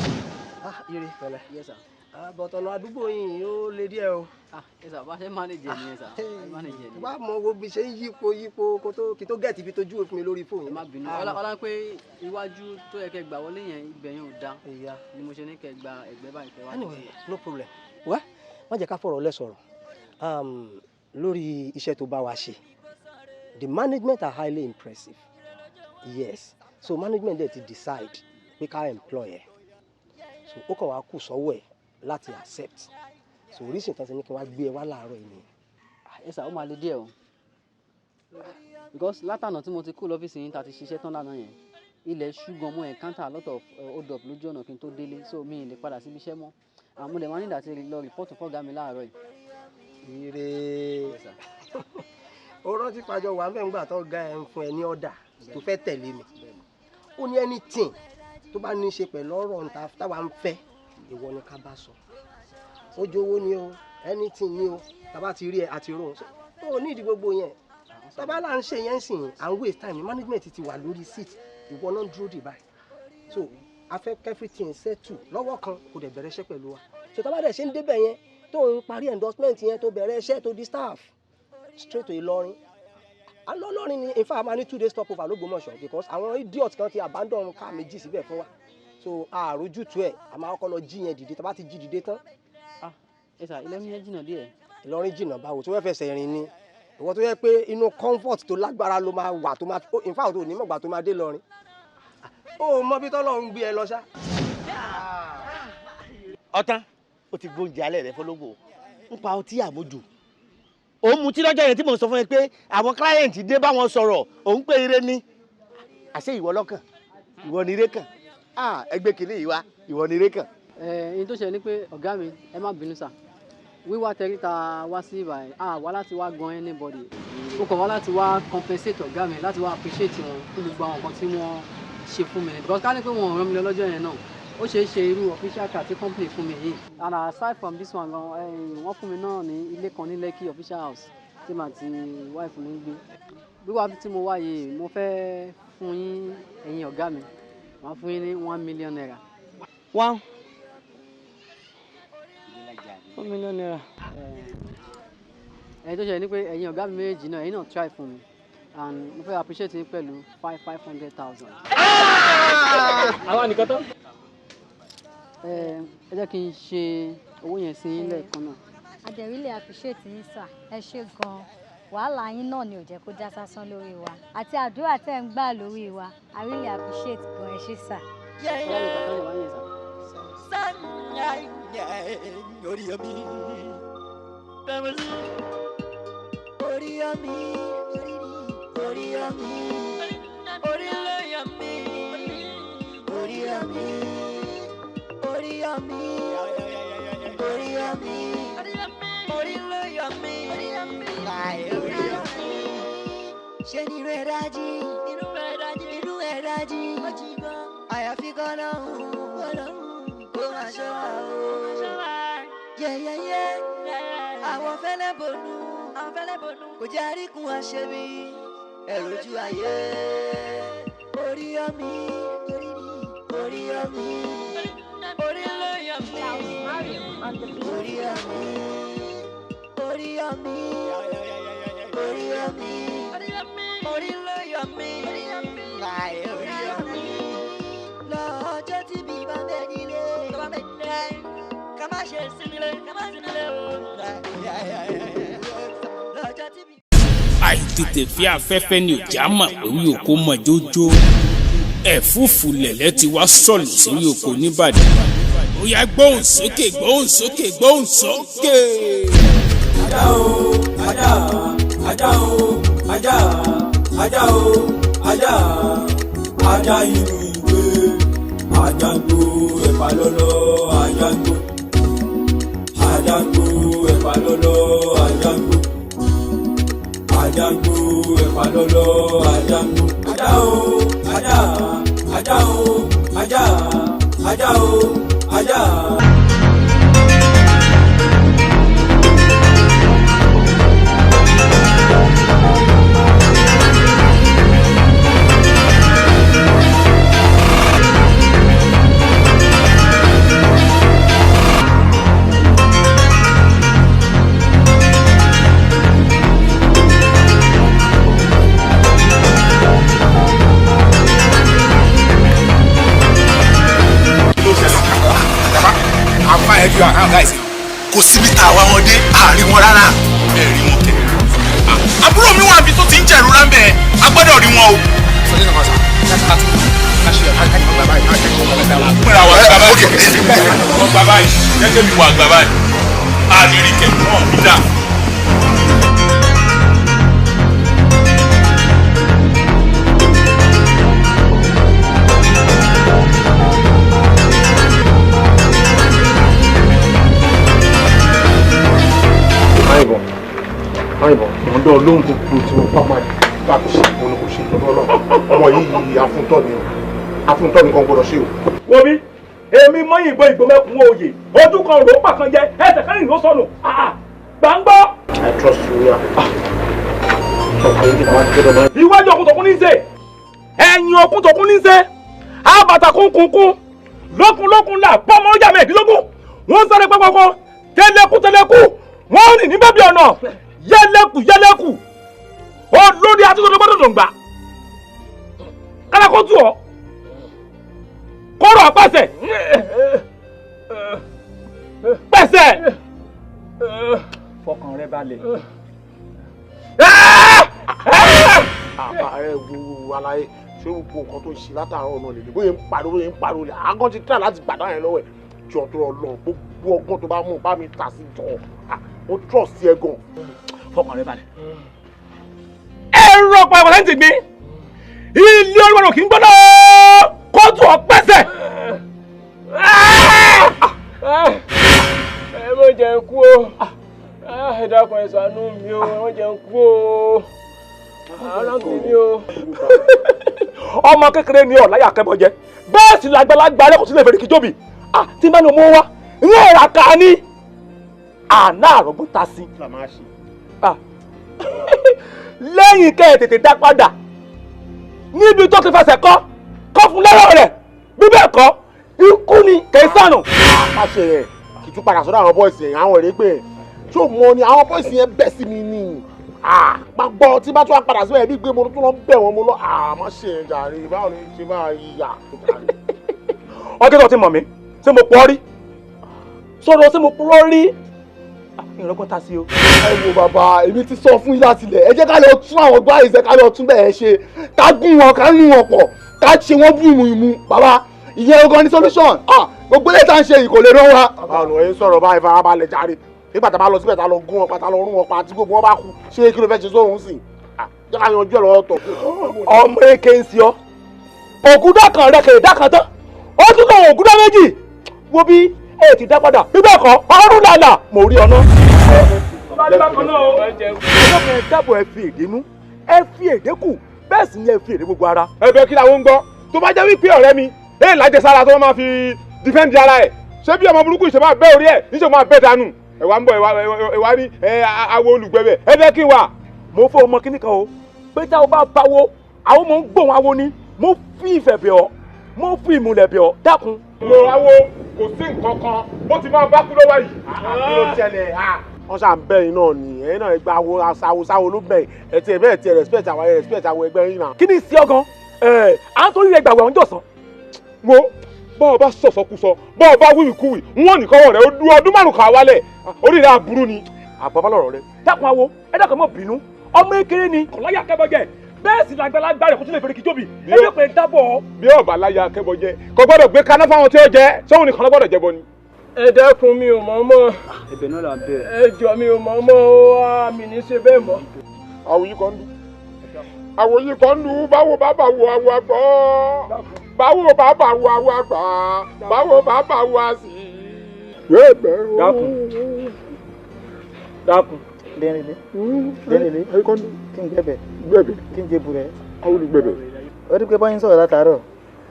Ah, ire pẹ̀lẹ́. Yes sir. Bọ̀tọ̀nà àdúgbò yìí ó le díẹ̀ o. Ah, yes sir, bá ṣe manage ẹ̀ nìyẹn sir, manage ẹ̀ nìyẹn. Wá mọ wo bí ṣe ń yípo yípo kó tó kí tó gẹ̀ẹ́tì ibi tó júwe fún mi lórí fóònù. Ẹ má bínú, ọlá pé iwájú tó yẹ kẹ́ gbà wọlé yẹn ibẹ̀ yẹn ò dáa ni mo ṣe ní kẹ́ gba ẹ̀gbẹ́ báyìí kẹ́ wá. Anyway, no problem. Wá má jẹ́ ká fọ̀rọ̀ lẹ́ sọ̀rọ̀ lórí iṣẹ́ tó bá wa ṣe. The management are highly impressive. Yes, so management dẹ̀ ti decide pé ká employ ẹ̀. So ó kàn wá kù sọ́wọ́ ẹ̀ láti accept. So oríṣi nǹkan ti ní kí wọ́n á gbé ẹ wá láàárọ̀ yìí nìyẹn. Ẹ sà, ó máa le díẹ̀ o, because látànà tí mo ti kú lọ́fíìsì yín ta ti ṣiṣẹ́ tán lánàá yẹn, ilẹ̀ ṣú gan, mo encounter a lot of hold up lójú ọ̀nà kí n tó délé, so mi ì lè padà síbi iṣẹ́ mọ́. Àmọ́ mo dẹ̀ máa ní ìdàtí lọ rìpọ́ọ̀tù fọ́gá mi láàárọ̀ yìí. Ire. Ó rántí pàjọ wà mẹ́ngbà tó ga ẹ̀ ń fún ẹ ní ọ̀dà tó fẹ́ tẹ̀lé mi. Ó ní anything tó bá ní í ṣe pẹ̀lú ọ̀rọ̀ táwa ń fẹ́, ìwọ ni ká bá sọ. Ó jowó ni o, anything ni o, tàbá ti rí ẹ àti rohùn. Ó ní ìdí gbogbo yẹn. Tàbá là ń ṣe yẹn sìn, à ń waste time. Management ti wà lórí seat, ìwọ náà ń dúró dè báyìí. So a fẹ́ everything settle lọ́wọ́ kan kò dẹ̀ bẹ̀rẹ̀ iṣẹ́ pẹ̀lú wa. So tàbá dẹ̀ ṣe ń débẹ̀ yẹn tó ń parí endorsement yẹn tó bẹ̀rẹ̀ iṣẹ́ tó di staff straight to Ìlọrin. À ń lọ Ìlọrin ni, in fact a máa ní 2 days stopover l'Ógbómọ̀ṣọ́ because àwọn idiot kan ti abandon car méjì síbẹ̀ fún wa. So àròjútu ẹ̀ a máa kọ́kọ́ lọ jí yẹn dìde, tá bá ti jí dìde tán. Ẹ sà, Ìlọrin yẹn jìnnà díẹ̀. Ìlọrin jìnnà báwo, tó fẹ́ fẹsẹ̀ rìn ni. Ìwọ tó yẹ pé inú comfort tó lágbára ló máa wà tó máa, in fact ò ní mọ̀gbà tó máa dé Ìlọrin. Ó mọ bí tọ́lọ́run gbé ẹ lọ ṣá. Ọ̀tán, ó ti gbóúnjẹ alẹ́ rẹ fọlọ́gbò ń pa ọtí àmójù. Òun mutí lọ́jọ́ yẹn tí mò ń sọ fún ẹ pé àwọn client dé bá wọn sọ̀rọ̀, òun pé ire ni. Àṣé ìwọ lọ́kàn, ìwọ ni ire kàn. Ẹgbẹ́ kìíní yìí wá, ìwọ ni ire kàn. Ẹ ẹni tó ṣẹlẹ̀ ni pé ọ̀gá mi, ẹ má bínú sà, wíwá tẹríta wá sí ibà ẹ̀, a wá láti wá gan anybody. Mo kàn wá láti wá compensate ọ̀gá mi, láti wá appreciate wọn fún gbogbo àwọn nǹkan tí wọ́n ṣe fún mi. Because ká ní pé wọn ò rán mi lọ lọ́jọ́ yẹn náà, ó ṣeé ṣe irú official car tí company fún mi yìí. And aside from this one gan, wọ́n fún mi náà ní ilé kan ní Lekki official house tí màá ti wife mi ń gbé. Wíwá tí mo wá yìí, mo fẹ́ fún yín ẹ̀yin ọ̀gá mi, màá fún yín ní 1 million naira. 1 million naira. Ẹ̀yin tó ṣe ni pé ẹ̀yin ọ̀gá mi méjì náà, ẹ̀yin náà try fún mi and mo fẹ́ appreciate yín pẹ̀lú 500,000. Àwa nìkan tán. Ẹ jẹ́ kí n ṣe owó yẹn sí yín lẹ́ẹ̀kan náà. A dẹ̀ really appreciate yín sir, ẹ ṣé gan-an. Wàhálà yín náà ni ò jẹ́ kó já sásán lórí wa àti àdúrà tẹ́ ń gbà lórí wa. I really appreciate gan, ẹ ṣé sir. Orí omi, orí omi, orí lóyà mi, orí omi, orí omi, orí omi, orí lóyà mi, orí omi. Ṣé ni inú ẹ̀ dájí? Inú ẹ̀ dájí, àyàfi kọ́lọ́hún, kó máa ṣọ́ wa o. Yẹ́yẹ́yẹ́, àwọn fẹ́lẹ́ bonú, kò jẹ́ àríkún àṣebí, ẹ̀rù ojú ayé. Orí omi, orí omi, orí lóyà mi, orí omi, orí omi, orí omi, orí lóyà mi, orí omi. Lọ́jọ́ tí bí bá bẹ nílé, ká má ṣe sí nílé, ká má sí nílé o. Lọ́jọ́ tí bí. Àìtètè fi afẹ́fẹ́ ni òjá mọ̀ pé orí oko mọ̀ jójó. Ẹ̀fúùfù lẹ̀lẹ́ ti wá sọ̀lù sórí oko nìbàdàn. Ó yá, gbóhùn sókè, gbóhùn sókè, gbóhùn sókè. Ajá o, ajá, ajá o, ajá, ajá o, ajá, ajá inú ìwé, ajá gbó ẹ̀pà lọ́lọ́, ajá gbó, ajá gbó ẹ̀pà lọ́lọ́, ajá gbó, ajá gbó ẹ̀pà lọ́lọ́, ajá gbó, ajá o, ajá, ajá o, ajá, ajá o, ajá. Àfa ẹ fi àwọn guys kò síbi tá a wá wọn dé, àárín wọn rárá. Ẹ rí wọn kẹ. Àbúrò mi wà níbi tó ti ń jẹ̀rora ń bẹ̀, a gbọ́dọ̀ rí wọn o. Pínra wa gba báyìí, wọ́n gba báyìí, gẹ́gẹ́ bí wà gba báyìí, a lè rí kẹ̀ wọ́n bí dà. Máyìnbọn, Máyìnbọn, mo ń dán lóhùn gbogbo tí mo bá máa bá fi ṣe mo ní kò ṣe ìtọ́jú ọlọ́run. Ọmọ yìí afúntọ́ ni o, afúntọ́ ni kan gbọ́dọ̀ ṣe o. Wo bí èmi mọ́yìnbọn ìgbọ́mẹ́kun òye ojú kan rò ó pàkan jẹ ẹsẹ̀ kan rìn ló sọnù gbàngbọ́. I trust you ya. Iwájú ọkùn tọkún ní í ṣe, ẹ̀yìn ọkùn tọkún ní í ṣe, àbàtà kúnkúnkún lókun lókun là pọ́nmọ́ ọjà mẹ́ẹ̀ẹ́dínlógún, wọ́n sáré pẹ́pẹ́pẹ́ tẹ́lẹ̀kú tẹ́lẹ̀kú, wọ́n rìn ní bẹ́bí ọ̀nà yẹlẹ́kù yẹlẹ́kù, olórí atúntò gbọ́dọ̀ dòǹgbà kálákó tù ọ́ kóró pẹ̀sẹ̀ pẹ̀sẹ̀ fọkàn rẹ balẹ̀. Ààrẹ wo aláyé ṣé gbogbo nǹkan tó ń ṣe látàárọ̀ náà lè lè bóyá ń pariwo, bóyá ń pariwo lè àgọ́ ti tà láti gbàdá yẹn lọ́wọ́ ẹ̀ jọ tó lọ gbogbo ọgbọ́n tó bá mú bá mi tà sí jọ mo trust ẹ gan. Fọkàn rẹ balẹ̀. Ẹ̀rọ pàápàá lẹ́yìn tí gbé ilé olúwarò kì í gbọ́dọ̀ kóòtù ọ̀pẹ́sẹ̀. Ẹ má jẹ́ n kú o, ẹ dákun ẹ ṣàánú mi o, ẹ má jẹ́ n kú o, ara ń gbé mi o. Ọmọ kékeré ni ọ̀láyà kẹ́bọ̀jẹ́, bẹ́ẹ̀ sì làgbàlagbà rẹ̀ kò sílẹ̀ fèrè kíjọ́bì tí bá ní ọmọ wa ní ẹ̀rà ká ní àná àrọ́gbọ́n ta sí. Lẹ́yìn kẹ́ ẹ̀ tètè dá padà níbi tó ti fẹsẹ̀ kọ́ kọ́ fún lẹ́rọ̀ rẹ̀, bí bẹ́ẹ̀ kọ́ ikú ni kì í sànù. Àṣẹ rẹ̀ kì í tún padà sọ́dọ̀ àwọn bọ́ìsì yẹn, àwọn èrè pé ṣé o mọ ni àwọn bọ́ìsì yẹn bẹ̀ sí mi ni má gbọ́ tí bá tún wá padà síbẹ̀ bí gbé mo tún lọ bẹ̀ wọ́n mo lọ má ṣe é jàre, báwo ni ṣe máa yà. Ọjọ́ tó ti mọ̀ mí Ṣé mo pọ̀ rí? Sọ̀rọ̀ ṣé mo purọ́ rí? Ìrọ́gbọ́n ta sí o. Ẹ wo bàbá, èmi ti sọ fún yín láti ilẹ̀, ẹ jẹ́ ká lọ tún àwọn gbá ìṣe, ká lọ tún bẹ́ẹ̀ ṣe, ká gún wọn, ká rún wọn pọ̀, ká ṣe wọ́n bú ìmú bàbá, ìyẹn gan ni solution. Gbogbo ilé tá à ń ṣe yìí kò lè rán wa. Bàbá ọ̀nà ẹ̀ ń sọ̀rọ̀ báyìí, farabalẹ̀ jàre. Nígbà tá a bá lọ síbẹ̀, tá a lọ gún wọn pa, tá a lọ rún wọn pa, tí gbogbo wọn bá kú, ṣé kí ló fẹ́ ṣe sóhun sí? Jẹ́ ká yanjú ẹ̀ lọ́wọ́ tọ̀. Ọmọ èké ń ṣe ọ́, ògúndà kan rẹ kèrè dákan tán, ó tún kọ ògúndà méjì. Wo bí ẹ ti dá padà, bíbẹ̀ kọ́ ọrùn làlà mo rí ọ náà. Ọlọ́kùnrin dábọ̀, ẹ fi èdè nú, ẹ fi èdè kù, bẹ́ẹ̀ sì ni ẹ fi èdè gbogbo ara. Ẹ̀bẹ̀ kí làwọn ń gbọ́ tó bá jẹ́ wípé ọ̀rẹ́ mi ẹ lájẹsára tó máa fi dìfẹ́ǹdì ara ẹ̀, ṣé bí ọmọ burúkú ìṣe máa bẹ́ orí ẹ̀ níṣẹ́ máa bẹ́ dànù. Ẹ wá ń bọ̀, ẹ wá ní awo olùgbẹ̀bẹ̀, ẹ bẹ́ kí n wà. Mo fẹ́ ọmọ kíní kan o, pé tá o bá báwo àwọn ọmọ ń gbóhùn awo ni. Mo fi ìfẹ́ bẹ̀ ọ́, mo fi ìmùlẹ̀ bẹ̀ ọ́, dákun. Mo awo kò sí nǹkan kan bó ti máa bá kú lọ́wọ́ yìí. Kí ló ṣẹlẹ̀? Wọ́n ṣà ń bẹ̀ yín náà ni, ẹ̀yin náà gba awo aṣáwo sáwo ló bẹ̀ ẹ̀ tiẹ̀ bẹ́ẹ̀ tiẹ̀ respect àwọn ẹ̀ respect àwọn ẹgbẹ́ yín náà. Kí ni sí ọ gan? Ẹ à ń torí rẹ gbàgbọ́ àwọn jọ̀sán. Wo bọ́ọ̀ bá sọ̀sọ̀kúsọ, bọ́ọ̀ bá wíwìkúwì, wọ́n ní kọ́wọ́ rẹ̀ ó dúró ọdún 5 kan wálẹ̀, orí rẹ̀ aburú ni. Àbọ̀bá lọ̀rọ̀ rẹ, dákun awo, ẹ dákun mọ́ bínú, ọmọ ekele ni kọ̀láyà kẹ́bọ̀jẹ, bẹ́ẹ̀ sì làgbàlagbà rẹ̀ kó tún lè fèrè kíjọ́bì, ẹ bí pé dábọ̀. Bí ọba láyà kẹ́bọ̀jẹ kò gbọ́dọ̀ gbé kaná fáwọn tí ó jẹ, sóhun nìkan ló gbọ́dọ̀ jẹbọ ni. Ẹ dákun, mi ò mọ̀ mọ́. Ẹ̀bẹ̀ náà là ń bẹ̀. Ẹ jọ̀ọ́, mi ò mọ̀ mọ́ o, mi ní ṣe bẹ́ẹ̀ mọ́. Àwòyí kan dùn, àwòyí kan dùn, báwo bàbá wo àwọ̀ àgbọ̀, báwo bàbá wo àwọ̀ àgbà, báwo bàbá wo àsì. Dákun, dákun. Dẹ́rìnlé, dẹ́rìnlé, kí n gbẹ̀bẹ̀, gbẹ̀bẹ̀, kí n jẹ burẹ̀. Àwọn olùgbẹ̀bẹ̀. Ó rí pé bọ́yìn sọ̀rọ̀ látàárọ̀,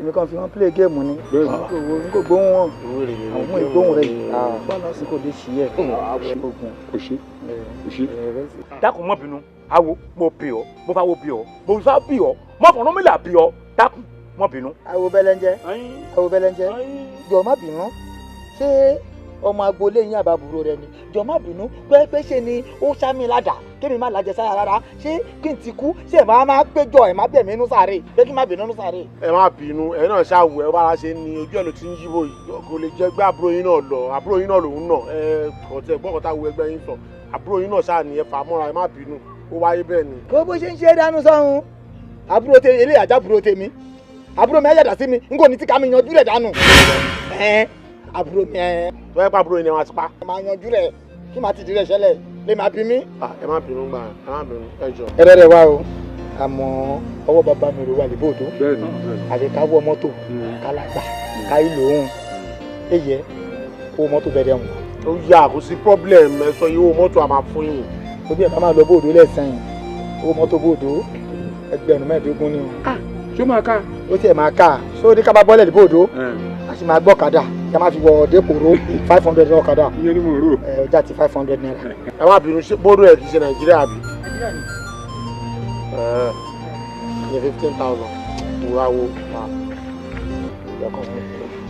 èmi kàn fi wọ́n play game ni, n kò gbóhùn wọn, àwọn ìgbóhùn rẹ̀ bọ́ọ̀lù sì kò lè ṣí ẹ̀ ogun. Kò ṣe, kò ṣe. Dákun mọ́ bínú, awo mo bì ọ́, mo fà wo bì ọ́, mo fà bì ọ́, mo fọ̀nà mi là bì ọ́, dákun mọ́ bínú. Awo bẹ́lẹ́njẹ́, awo bẹ́lẹ́njẹ́, jọ̀ọ́ má bínú, ṣé ọmọ agboolé yín àbábúrò rẹ ni? Jọ̀ọ́ má bínú, pé ṣe ni ó ṣá mi ládàá kémi má lajẹ sára rárá, ṣé kí n ti kú, ṣé ẹ máa péjọ, ẹ má bẹ̀ mí nú sáré, pé kí n má bínú nú sáré. Ẹ má bínú, ẹ náà ṣàwù ẹ bára ṣe ni ojú ẹ ló ti ń yíbo yìí, kò lè jẹ gbé àbúrò yín náà lọ, àbúrò yín náà lòun náà ẹ kọ̀tẹ́ gbọ́kọ̀tà wo ẹgbẹ́ yín sọ, àbúrò yín náà ṣáà ní ẹ fà á mọ́ra, ẹ má bínú, ó wáyé bẹ́ẹ̀ ni. Kó bó ṣe ń ṣe dánú sọ́hun, àbúrò tèmi eléyà àjábúrò tèmi, àbúrò mi ayàdá sí mi, n kò ní tí ká mi yanjú rẹ̀ dànù. Àbúrò mi ẹ. Tó yẹ pé àbúrò yín ni wọ́n ti pa. Máa yanjú rẹ̀ kí màá ti di rẹ̀ ṣẹlẹ̀ lè máa bí mi. Ẹ má bínú gbà, ẹ má bínú, ẹ jọ. Ẹ rẹ́rẹ́ wá o, àmọ́ ọwọ́ bàbá mi rò wà lébòdó, àti ká wọ mọ́tò ká lágbà ká ìlò òun èyẹ owó mọ́tò bẹ̀rẹ̀ wọn. Ó yà, kò sí problem, ẹ sọ iye owó mọ́tò a máa fún yín. Òbí ẹ̀ bá máa lọ bòdó lẹ́sàn yìí, owó mọ́tò bòdó 25,000 ni o. Ṣó máa ká? Ó tiẹ̀ máa ká, ṣó ní ká bá bọ́lẹ̀ lébòdó, a sì máa gbọ́kadà kí a máa fi wọ dépòrò 500 ọ̀kadà. Ìyẹn ni mo rò. Ẹ ọjà ti 500 naira. Ẹ má bínú, ṣé bọ́dọ̀ ẹ̀ kì í ṣe Nàìjíríà bí? Ẹ ní 15,000 wúra wo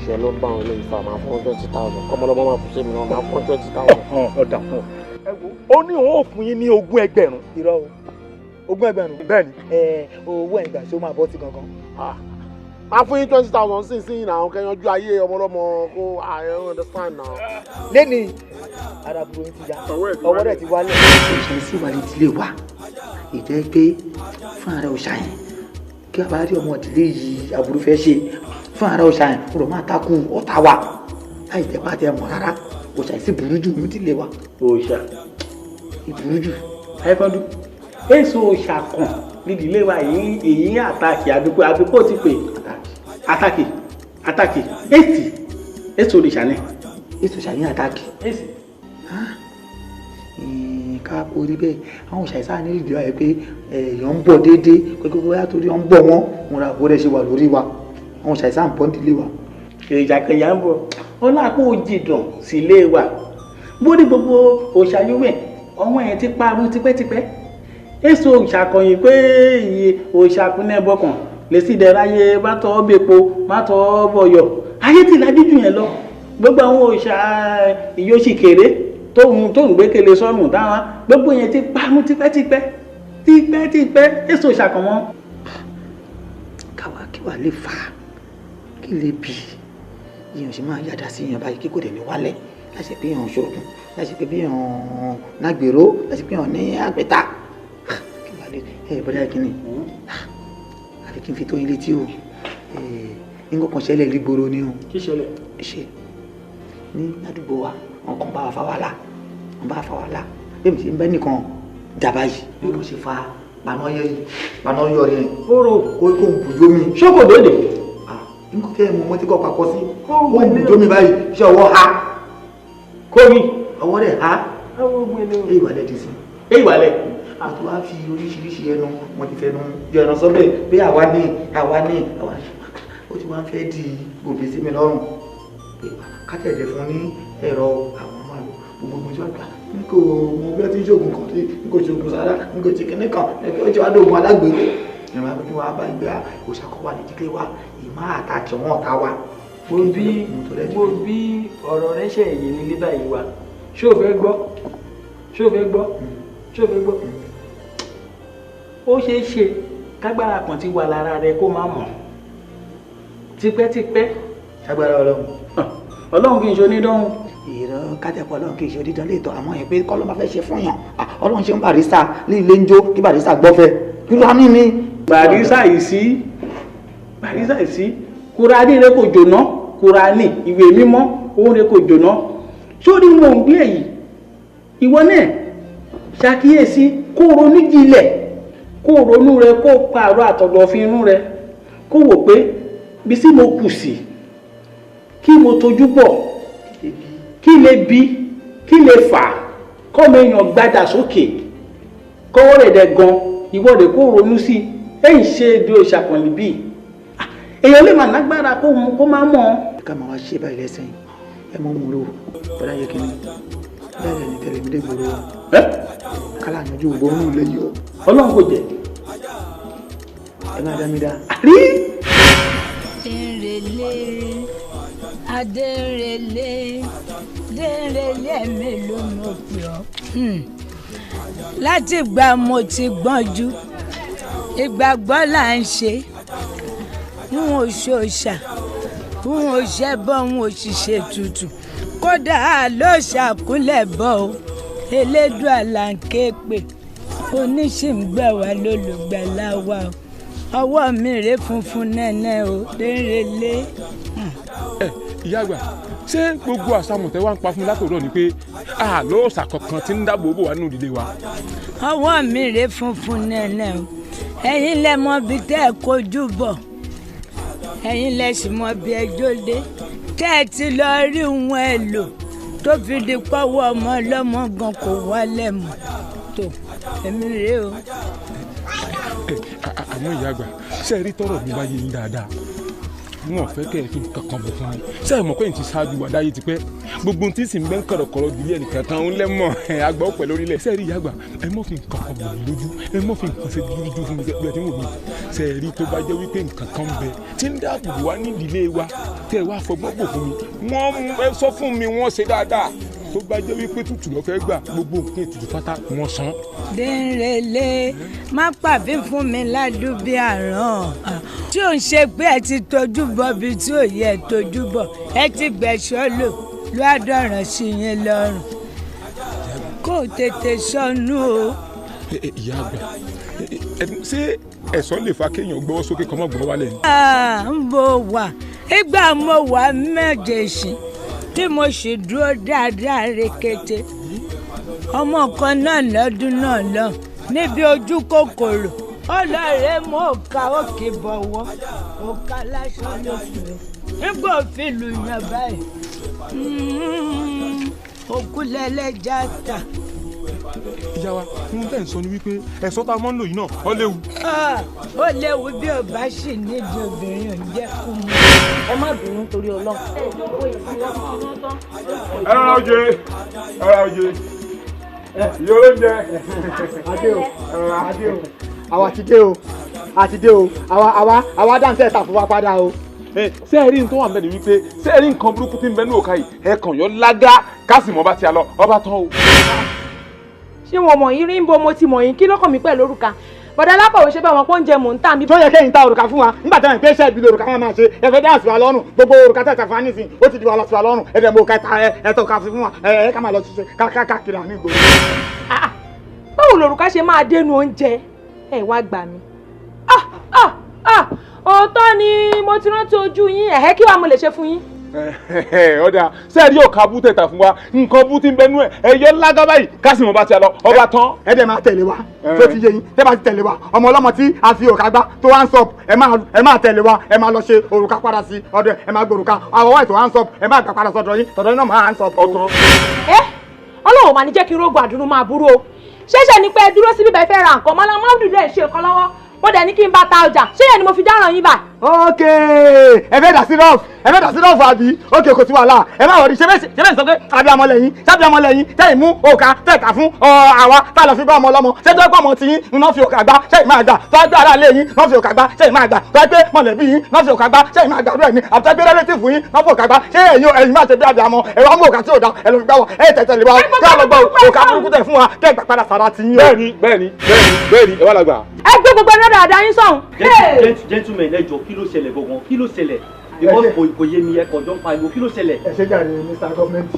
ṣe ló ń bá àwọn eléyìí fa, máa fún 20,000, kọ́mọlọ́mọ máa fún sí mi náà, máa fún 20,000. Ọ̀dà fún ọ. Ó ní òun ò fún yín ní 20,000. Irọ́ o, 20,000. Bẹ́ẹ̀ni. Ẹ owó ẹ̀ ìgbà tí ó máa bọ́ sí gangan. Máa fún yín 20,000 sí sí náà, kẹ́ yanjú ayé ọmọlọ́mọ kó, I understand now. Lẹ́ni ara burú ti ya, ọwọ́ rẹ̀ ti wálẹ̀. Òòṣà sì wà ní ìdílé wa, ìjẹ́ pé fún ara òòṣà yẹn kí a bá rí ọmọ ìdílé yìí aburú fẹ́ ṣe fún ara òòṣà yẹn kúrò máa takú ọ̀tá wa láì jẹ́ pàtẹ́ mọ̀ rárá, òòṣà sì burú jù ní ìdílé wa. Òòṣà ìburú jù. Ayíkọ́dú èso òòṣà kan nídìílé wa èyí èyí àtàkì àbíkó àbíkó ti pè àtàkì àtàkì èsì èso òrìṣà ni. Èso òòṣà yẹn àtàkì. Èsì. Ká orí bẹ́ẹ̀, àwọn òòṣà ìsáà ní ìdílé wa yẹ pé èèyàn ń bọ̀ déédéé pé kí bóyá torí wọn ń bọ̀ wọ́n wọn ra àbúrò rẹ̀ ṣe wà lórí wa, àwọn òòṣà ìsáà ń bọ̀ nídìílé wa. Ìjàkẹyà ń bọ̀ ọlápò jìdàn sílé wa bórí gbogbo òòṣà yówẹ̀ ọwọ́n ẹ̀ ti parun tipẹ́tipẹ́, èso òòṣà kọ̀yìn pé iye òòṣà kúnlẹ̀ bọ̀kàn lè sì dẹ̀ráyé bá tọ́ bẹ́po má tọ́ bọ̀yọ̀ ayé ti lajú jù yẹn lọ, gbogbo àwọn òòṣà ìyóṣìkèrè tóun gbékele sọ́run táwọn gbogbo yẹn ti parun tipẹ́tipẹ́ tipẹ́tipẹ́, èso òòṣà kan mọ́. Káwa kí wàá lè fà á, kí lè bì í Yíyan ṣe máa yàdá sí yàn báyìí kí kò dẹ̀ ní wálẹ̀ láti pé yàn ṣoògùn, láti pé bí yàn nágbèrò, láti pé yàn ní àgbẹ̀ta. Kí wàá lè ẹ bọ́dá kínní àfi kí n fi tó yín létí o. Nǹkan kan ṣẹlẹ̀ lígboro ni o. Kí ṣẹlẹ̀? Ṣe ní àdúgbò wa wọn kàn bá wa fa wàhálà, wọn bá wa fa wàhálà. Bí mi ṣe ń bẹ́ nìkan dàbá yìí bí mo ṣe fa paná yẹ paná yọ yẹn. Kóró kó kó ń bùjó mi. Ṣé kò dóde? Nǹkan tẹ́ ẹ mọ ọmọ tí kò papọ̀ sí. Kó ń bùjó mi báyìí ṣé ọwọ́ ha. Kórì. Ọwọ́ rẹ̀ ha. Èyí wà lẹ́ di sí. Èyí wà lẹ́. A ti wá fi oríṣiríṣi ẹnu wọn ti fẹnu yọ ẹran sọ́bẹ̀ pé àwa ní àwa ní àwa ní. Ó ti wá ń fẹ́ di gòbè sí mi lọ́rùn. Pé kátẹ̀jẹ̀ fún ní ẹ̀rọ àwọn ọmọ àlọ́ gbogbo mo ti wá gbà n kò mọ bí wọ́n ti ń ṣoògùn kan tí n kò ṣoògùn sára n kò ṣe kinní kan ó ti wá dóògùn alágbèrè. Ìrìn àbí kí wọ́n á bá ìgbà òṣàkọ́ wà ní ìdílé wa ìmọ̀ àtàkì wọn ọ̀tá wa. Mo bí ọ̀rọ̀ rẹ ṣe èyí nílé báyìí wa. Ṣé o fẹ́ gbọ́? Ṣé o fẹ́ gbọ́? Ṣé o fẹ́ gbọ́? Ó ṣeé ṣe kágbára kan ti wà lára rẹ kó má mọ̀ tipẹ́tipẹ́. Agbára Ọlọ́run. Ọlọ́run kì í ṣe onídọ́hùn. Ìrọ̀ kátẹ́pọ̀ Ọlọ́run kì í ṣe onídán lè tọ́ àmọ́ ẹ̀ pé kọ́ ló máa fẹ́ ṣe fún yàn. Ọlọ́run ṣe ń Barrister ní ilé ń jó kí Barrister gbọ́fẹ́. Kí ló ní mi? Barrister yìí sí Barrister yìí sí Kùránì rẹ kò jóná, Kùránì ìwé mímọ́ òun rẹ kò jóná. Sórí mò ń gbé èyí ìwọ náà ṣàkíyèsí kó ronú jinlẹ̀, kó ronú rẹ, kó pààrọ̀ àtọ̀dọ̀fin inú rẹ, kó wò pé bí sí mo kù sí, kí mo tojú bọ̀, kí lè bí, kí lè fà, kọ́mọ èèyàn gbádà sókè, kọ́wọ́ rẹ̀ dẹ̀ gan, ìwọ rẹ̀ kó ronú sí, ẹ̀yìn ṣe bí o ṣàkànlì bíi èèyàn lè mà lágbára kó má mọ̀. Ká máa wá ṣe báyìí lẹ́sìn ẹ mọ́ mú lò bọ́dá yẹ kí ni bẹ́ẹ̀ ni tẹ̀lé mi dé gbòòrò wa kálá àyànjú gbòòrò lè yọ. Ọlọ́run kò jẹ́. Ẹ má dá mi dá. Rí. Adérelé Adérelé Dérelé mélòó mo pè ọ́. Láti ìgbà mo ti gbọ́njú ìgbàgbọ́ là ń ṣe, n ò ṣòṣà, n ò ṣẹbọ, n ò ṣiṣẹ́ tutù, kódà ló ṣàkúnlẹ̀ bọ̀ o. Elédùà là ń ké pè, oníṣìǹgbà wa lólùgbàlà wa o. Ọwọ́ mi rèé funfun nẹ́nẹ́ o, Dérelé. Ẹ ìyá àgbà, ṣé gbogbo àṣàmùtẹ́ wa ń pa fún mi látòrọ ni pé àlọ́ òòṣà kankan ti ń dáàbò bò wá nínú ìdílé wa? Ọwọ́ mi rèé funfun nẹ́nẹ́ o, ẹ̀yin lẹ mọ ibi tẹ́ ẹ kojú bọ̀, ẹ̀yin lẹ sì mọ ibi ẹjọ́ dé, tẹ́ ẹ ti lọ rí ohun ẹ lò tó fi di pọ́wọ́ ọmọ ọlọ́mọ gan kò wálẹ̀ mọ́ tó èmi rèé o. Àmọ́ ìyá àgbà, ṣé ẹ rí tọ́rọ̀ mi bá yé yín dáadáa? Wọn ò fẹ́ kẹ́ ẹ fi nǹkan kan bọ̀ fún mi. Ṣé ẹ mọ̀ pé n ti ṣáájú wa dáyé tipẹ́? Gbogbo ohun tí sì ń bẹ́ ń kọ̀rọ̀kọ̀rọ̀ ìdílé ẹnìkan kan ń lẹ́mọ̀ àgbà ọ̀pẹ lórílẹ̀. Ṣé ẹ rí ìyá àgbà, ẹ mọ̀ fi nǹkan kan bọ̀ mí lójú, ẹ mọ̀ fi nǹkan ṣe dúdú fún mi bí ẹ ti ń wò mí. Ṣé ẹ rí tó bá jẹ́ wípé nǹkan kan bẹ tí ń dáàbò bò wá nídìílé wa tẹ́ ẹ wá fọgbọ́n bò fún mi, wọ́n sọ fún mi wọ́n ṣe dáadáa. Tó bá jẹ́ wípé tútù ló fẹ́ gbà, gbogbo nǹkan ètùtù pátá wọ́n san. Dérelé má pàbí fún mi ládùúgbò àrùn tí ò ń ṣe pé ẹ ti tójú bọ̀ bí tí ò yẹ tójú bọ̀, ẹ ti gbẹ̀ṣọ́ lò ló àdọ̀ràn sí yín lọ́rùn, kó o tètè sọnù o. Ìyá àgbà, ṣé ẹ̀sọ́ lè fa kéèyàn gbọ́wọ́ sókè kọ́mọ́ gbọ́ wálẹ̀ ni? Ń bo wà ìgbà mo wà mẹ́jẹ̀ẹ̀sì tí mo sì dúró dáadáa rekete, ọmọ kan náà lọ́dún náà lọ níbi ojú kòkòrò ọlọ́ọ̀rẹ́ mú òkà òkè bọ̀wọ́ òkà lásán ló fi o nígbà òfin lù yàn báyìí òkú lẹ́lẹ́jà ta. Ìyá wa, ohun tẹ́ ń sọ ni wípé ẹ̀sọ́ tá a máa ń lò yìí náà ó léwu. Ó léwu bí ó bá sì nídìí obìnrin ò ń jẹ́ kú mọ́. Ẹ má bínú torí Ọlọ́run. Ẹ rọra oje, ẹ rọra oje, ìyá olóúnjẹ. Adé o, adé o, àwa ti dé o, a ti dé o, àwa dáńtẹ́ ta fún wa padà o. Ṣé ẹ rí nǹkan wà mẹ́rin wípé ṣé ẹ rí nǹkan burúkú tí ń bẹ ní òkà yìí, ẹ kàn yọ lágá kásìmọ́ bá ti a lọ, ọba tán o. Ṣé wọn mọ̀ yín rí ń bo mo ti mọ̀ yín, kí lọ́kàn mi pẹ̀lú òrùka? Bọ̀dá alákọ̀wé ṣe bá wọn pé oúnjẹ mò ń tà mí. Tó yẹ kẹ́yìn ta òrùka fún wa nígbà táwọn ìpè iṣẹ́ ìbílẹ̀ òrùka wọn máa ṣe ẹ fẹ́ dá àsùnwà lọ́rùn gbogbo òrùka tẹ̀sán fún wa nísìn ó ti di wa lọ́sùnwà lọ́rùn ẹ dẹ̀ mọ òkà ẹ tọ́ ka fún wa ẹ ká máa lọ ṣiṣẹ́ káàkiri àní ìgboro. Báwo lòrùka ṣe máa dénú oúnjẹ? Ẹ wá gbà mí. Òótọ́ ni mo ti rántí ojú yín, ẹ̀hẹ́ kí wàá mo lè ṣe fún yín. Ọ̀dà sẹ́ẹ̀rí òkà bú tẹ̀tà fún wa nǹkan bú ti ń bẹnu ẹ̀ ẹ̀yẹ lágá báyìí kásìmọ̀ bá ti lọ ọba tán. Ẹ dẹ̀ máa tẹ̀lé wa tó ti yé yín tẹ́ bá ti tẹ̀lé wa ọmọ ọlọ́mọ tí a fi òkà gbá tó wá ń sọ ẹ máa tẹ̀lé wa ẹ máa lọ ṣe òrùka padà sí ọ̀dọ̀ ẹ máa gbòrùka àwọn wáìtò wá ń sọ ẹ máa gbà padà sọ́dọ̀ yín tọ̀dọ̀ yín náà máa ń sọ. Ẹ Ọlọ́run máa ní jẹ́ kí rógun àdúrú máa burú o ṣẹ̀ṣẹ̀ ni pé ẹ dúró síbí bẹ́ẹ̀ fẹ́ ra nǹkan mọ́lá mọ́dù dẹ̀ ṣe nǹkan lọ́wọ́ mo dẹ̀ ní kí n bá ta ọjà ṣé yẹn ni mo fi dáràn yín bá. Ok, ẹ fẹ́ dà sí rọ́ọ̀fù ẹ fẹ́ dà sí rọ́ọ̀fù àbí? Ok, kò sí wàhálà ẹ má wọrí ṣe bẹ́ẹ̀ sọ pé abiyamọ lẹ́yìn sábiyamọ lẹ́yìn tẹ́yìn mú òkà tẹ̀ka fún àwa tá a lọ fi bá ọmọ ọlọ́mọ ṣé tó gbọ́ ọmọ tí yín ń fi òkà gbá ṣé ìmáa gbà tó gbé ara lé yín ń fi òkà gbá ṣé ìmáa gbà tó gbé mọ̀lẹ́bí yín ń fi òkà gbá ṣé ìmáa gbà rẹ̀ ni àti tó gbé rẹ́lẹ́tìfù yín ń fi òkà gbá ṣé ẹ̀yin máa ṣe bí abiyamọ ẹ wá mú òkà tí ò da ẹ lọ fi gbá wọ ẹ tẹ̀tẹ̀ lè wá kí wọ́n lọ gbọ́ òkà burúkú tẹ̀ fún wa kẹ́ ẹ gbà padà sára ti yín. Bẹ́ẹ̀ni bẹ́ẹ̀ni bẹ́ẹ̀ni bẹ́ẹ̀ni ẹ wá la gbà. Ẹ gbé gbogbo ẹ̀rọ dáadáa yín sọ̀hún. Gentleman, ẹ jọ̀ọ́ kí ló ṣẹlẹ̀ gangan? Kí ló ṣẹlẹ̀? Because kò yé mi, ẹ kàn jọ ń pariwo, kí ló ṣẹlẹ̀? Ẹ ṣe jàre Mr. Government.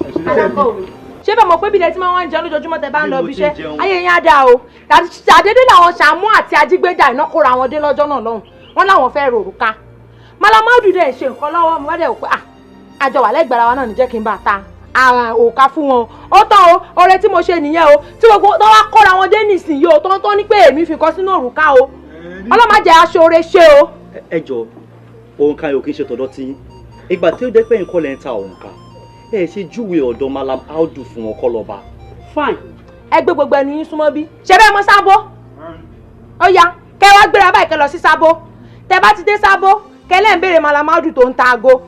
Ṣé bẹ́ẹ̀ mọ̀ pé bí ilẹ̀ tí wọ́n ń jẹun lójoojúmọ́ tẹ bá ń lọ ibi iṣẹ́ ayé yín á dáa o. Ṣàdédé làwọn Ṣàmú àti Ajígbéjà iná kóra wọn dé lọ́jọ́ náà lọ́hùn. Wọ́n láwọn fẹ́ ro òrùka. Malamaudu dẹ̀ ṣe nǹkan lọ́wọ́ mo bá dẹ̀ wò pé àjọ wà lẹ́gbẹ̀ẹ́ ara wa náà ní jẹ́ kí n bá ta òkà fún wọn. Ó tán o, oore tí mo ṣe nìyẹn o. Tí gbogbo tó wá kóra wọn dé nísìnyí o, tó ń tọ́ ní pé èmi fi nǹkan sínú òrùka o. Ọlọ́mọ jẹ́ aṣọ oore ṣe o. Ẹ jọ òǹkà yóò kí n ṣe tọ̀dọ̀ tí ìgbà tí ó jẹ́ pé nǹkan lẹ́ ń ta òǹkà ẹ ṣe júwe ọ̀dọ̀ Malam Audu fún wọn kọ́ lọ́ba. Fine, ẹ gbé gbogbo ẹnu yín súnmọ́ bí. Ṣé bẹ́ẹ̀ mọ Sábó? Ó yá, kẹ́ wá gbéra báyìí kẹ́ lọ sí Sábó. Tẹ́ bá ti dé Sábó, kẹ́ lẹ́ ń béèrè Malam Audu tó ń ta aago.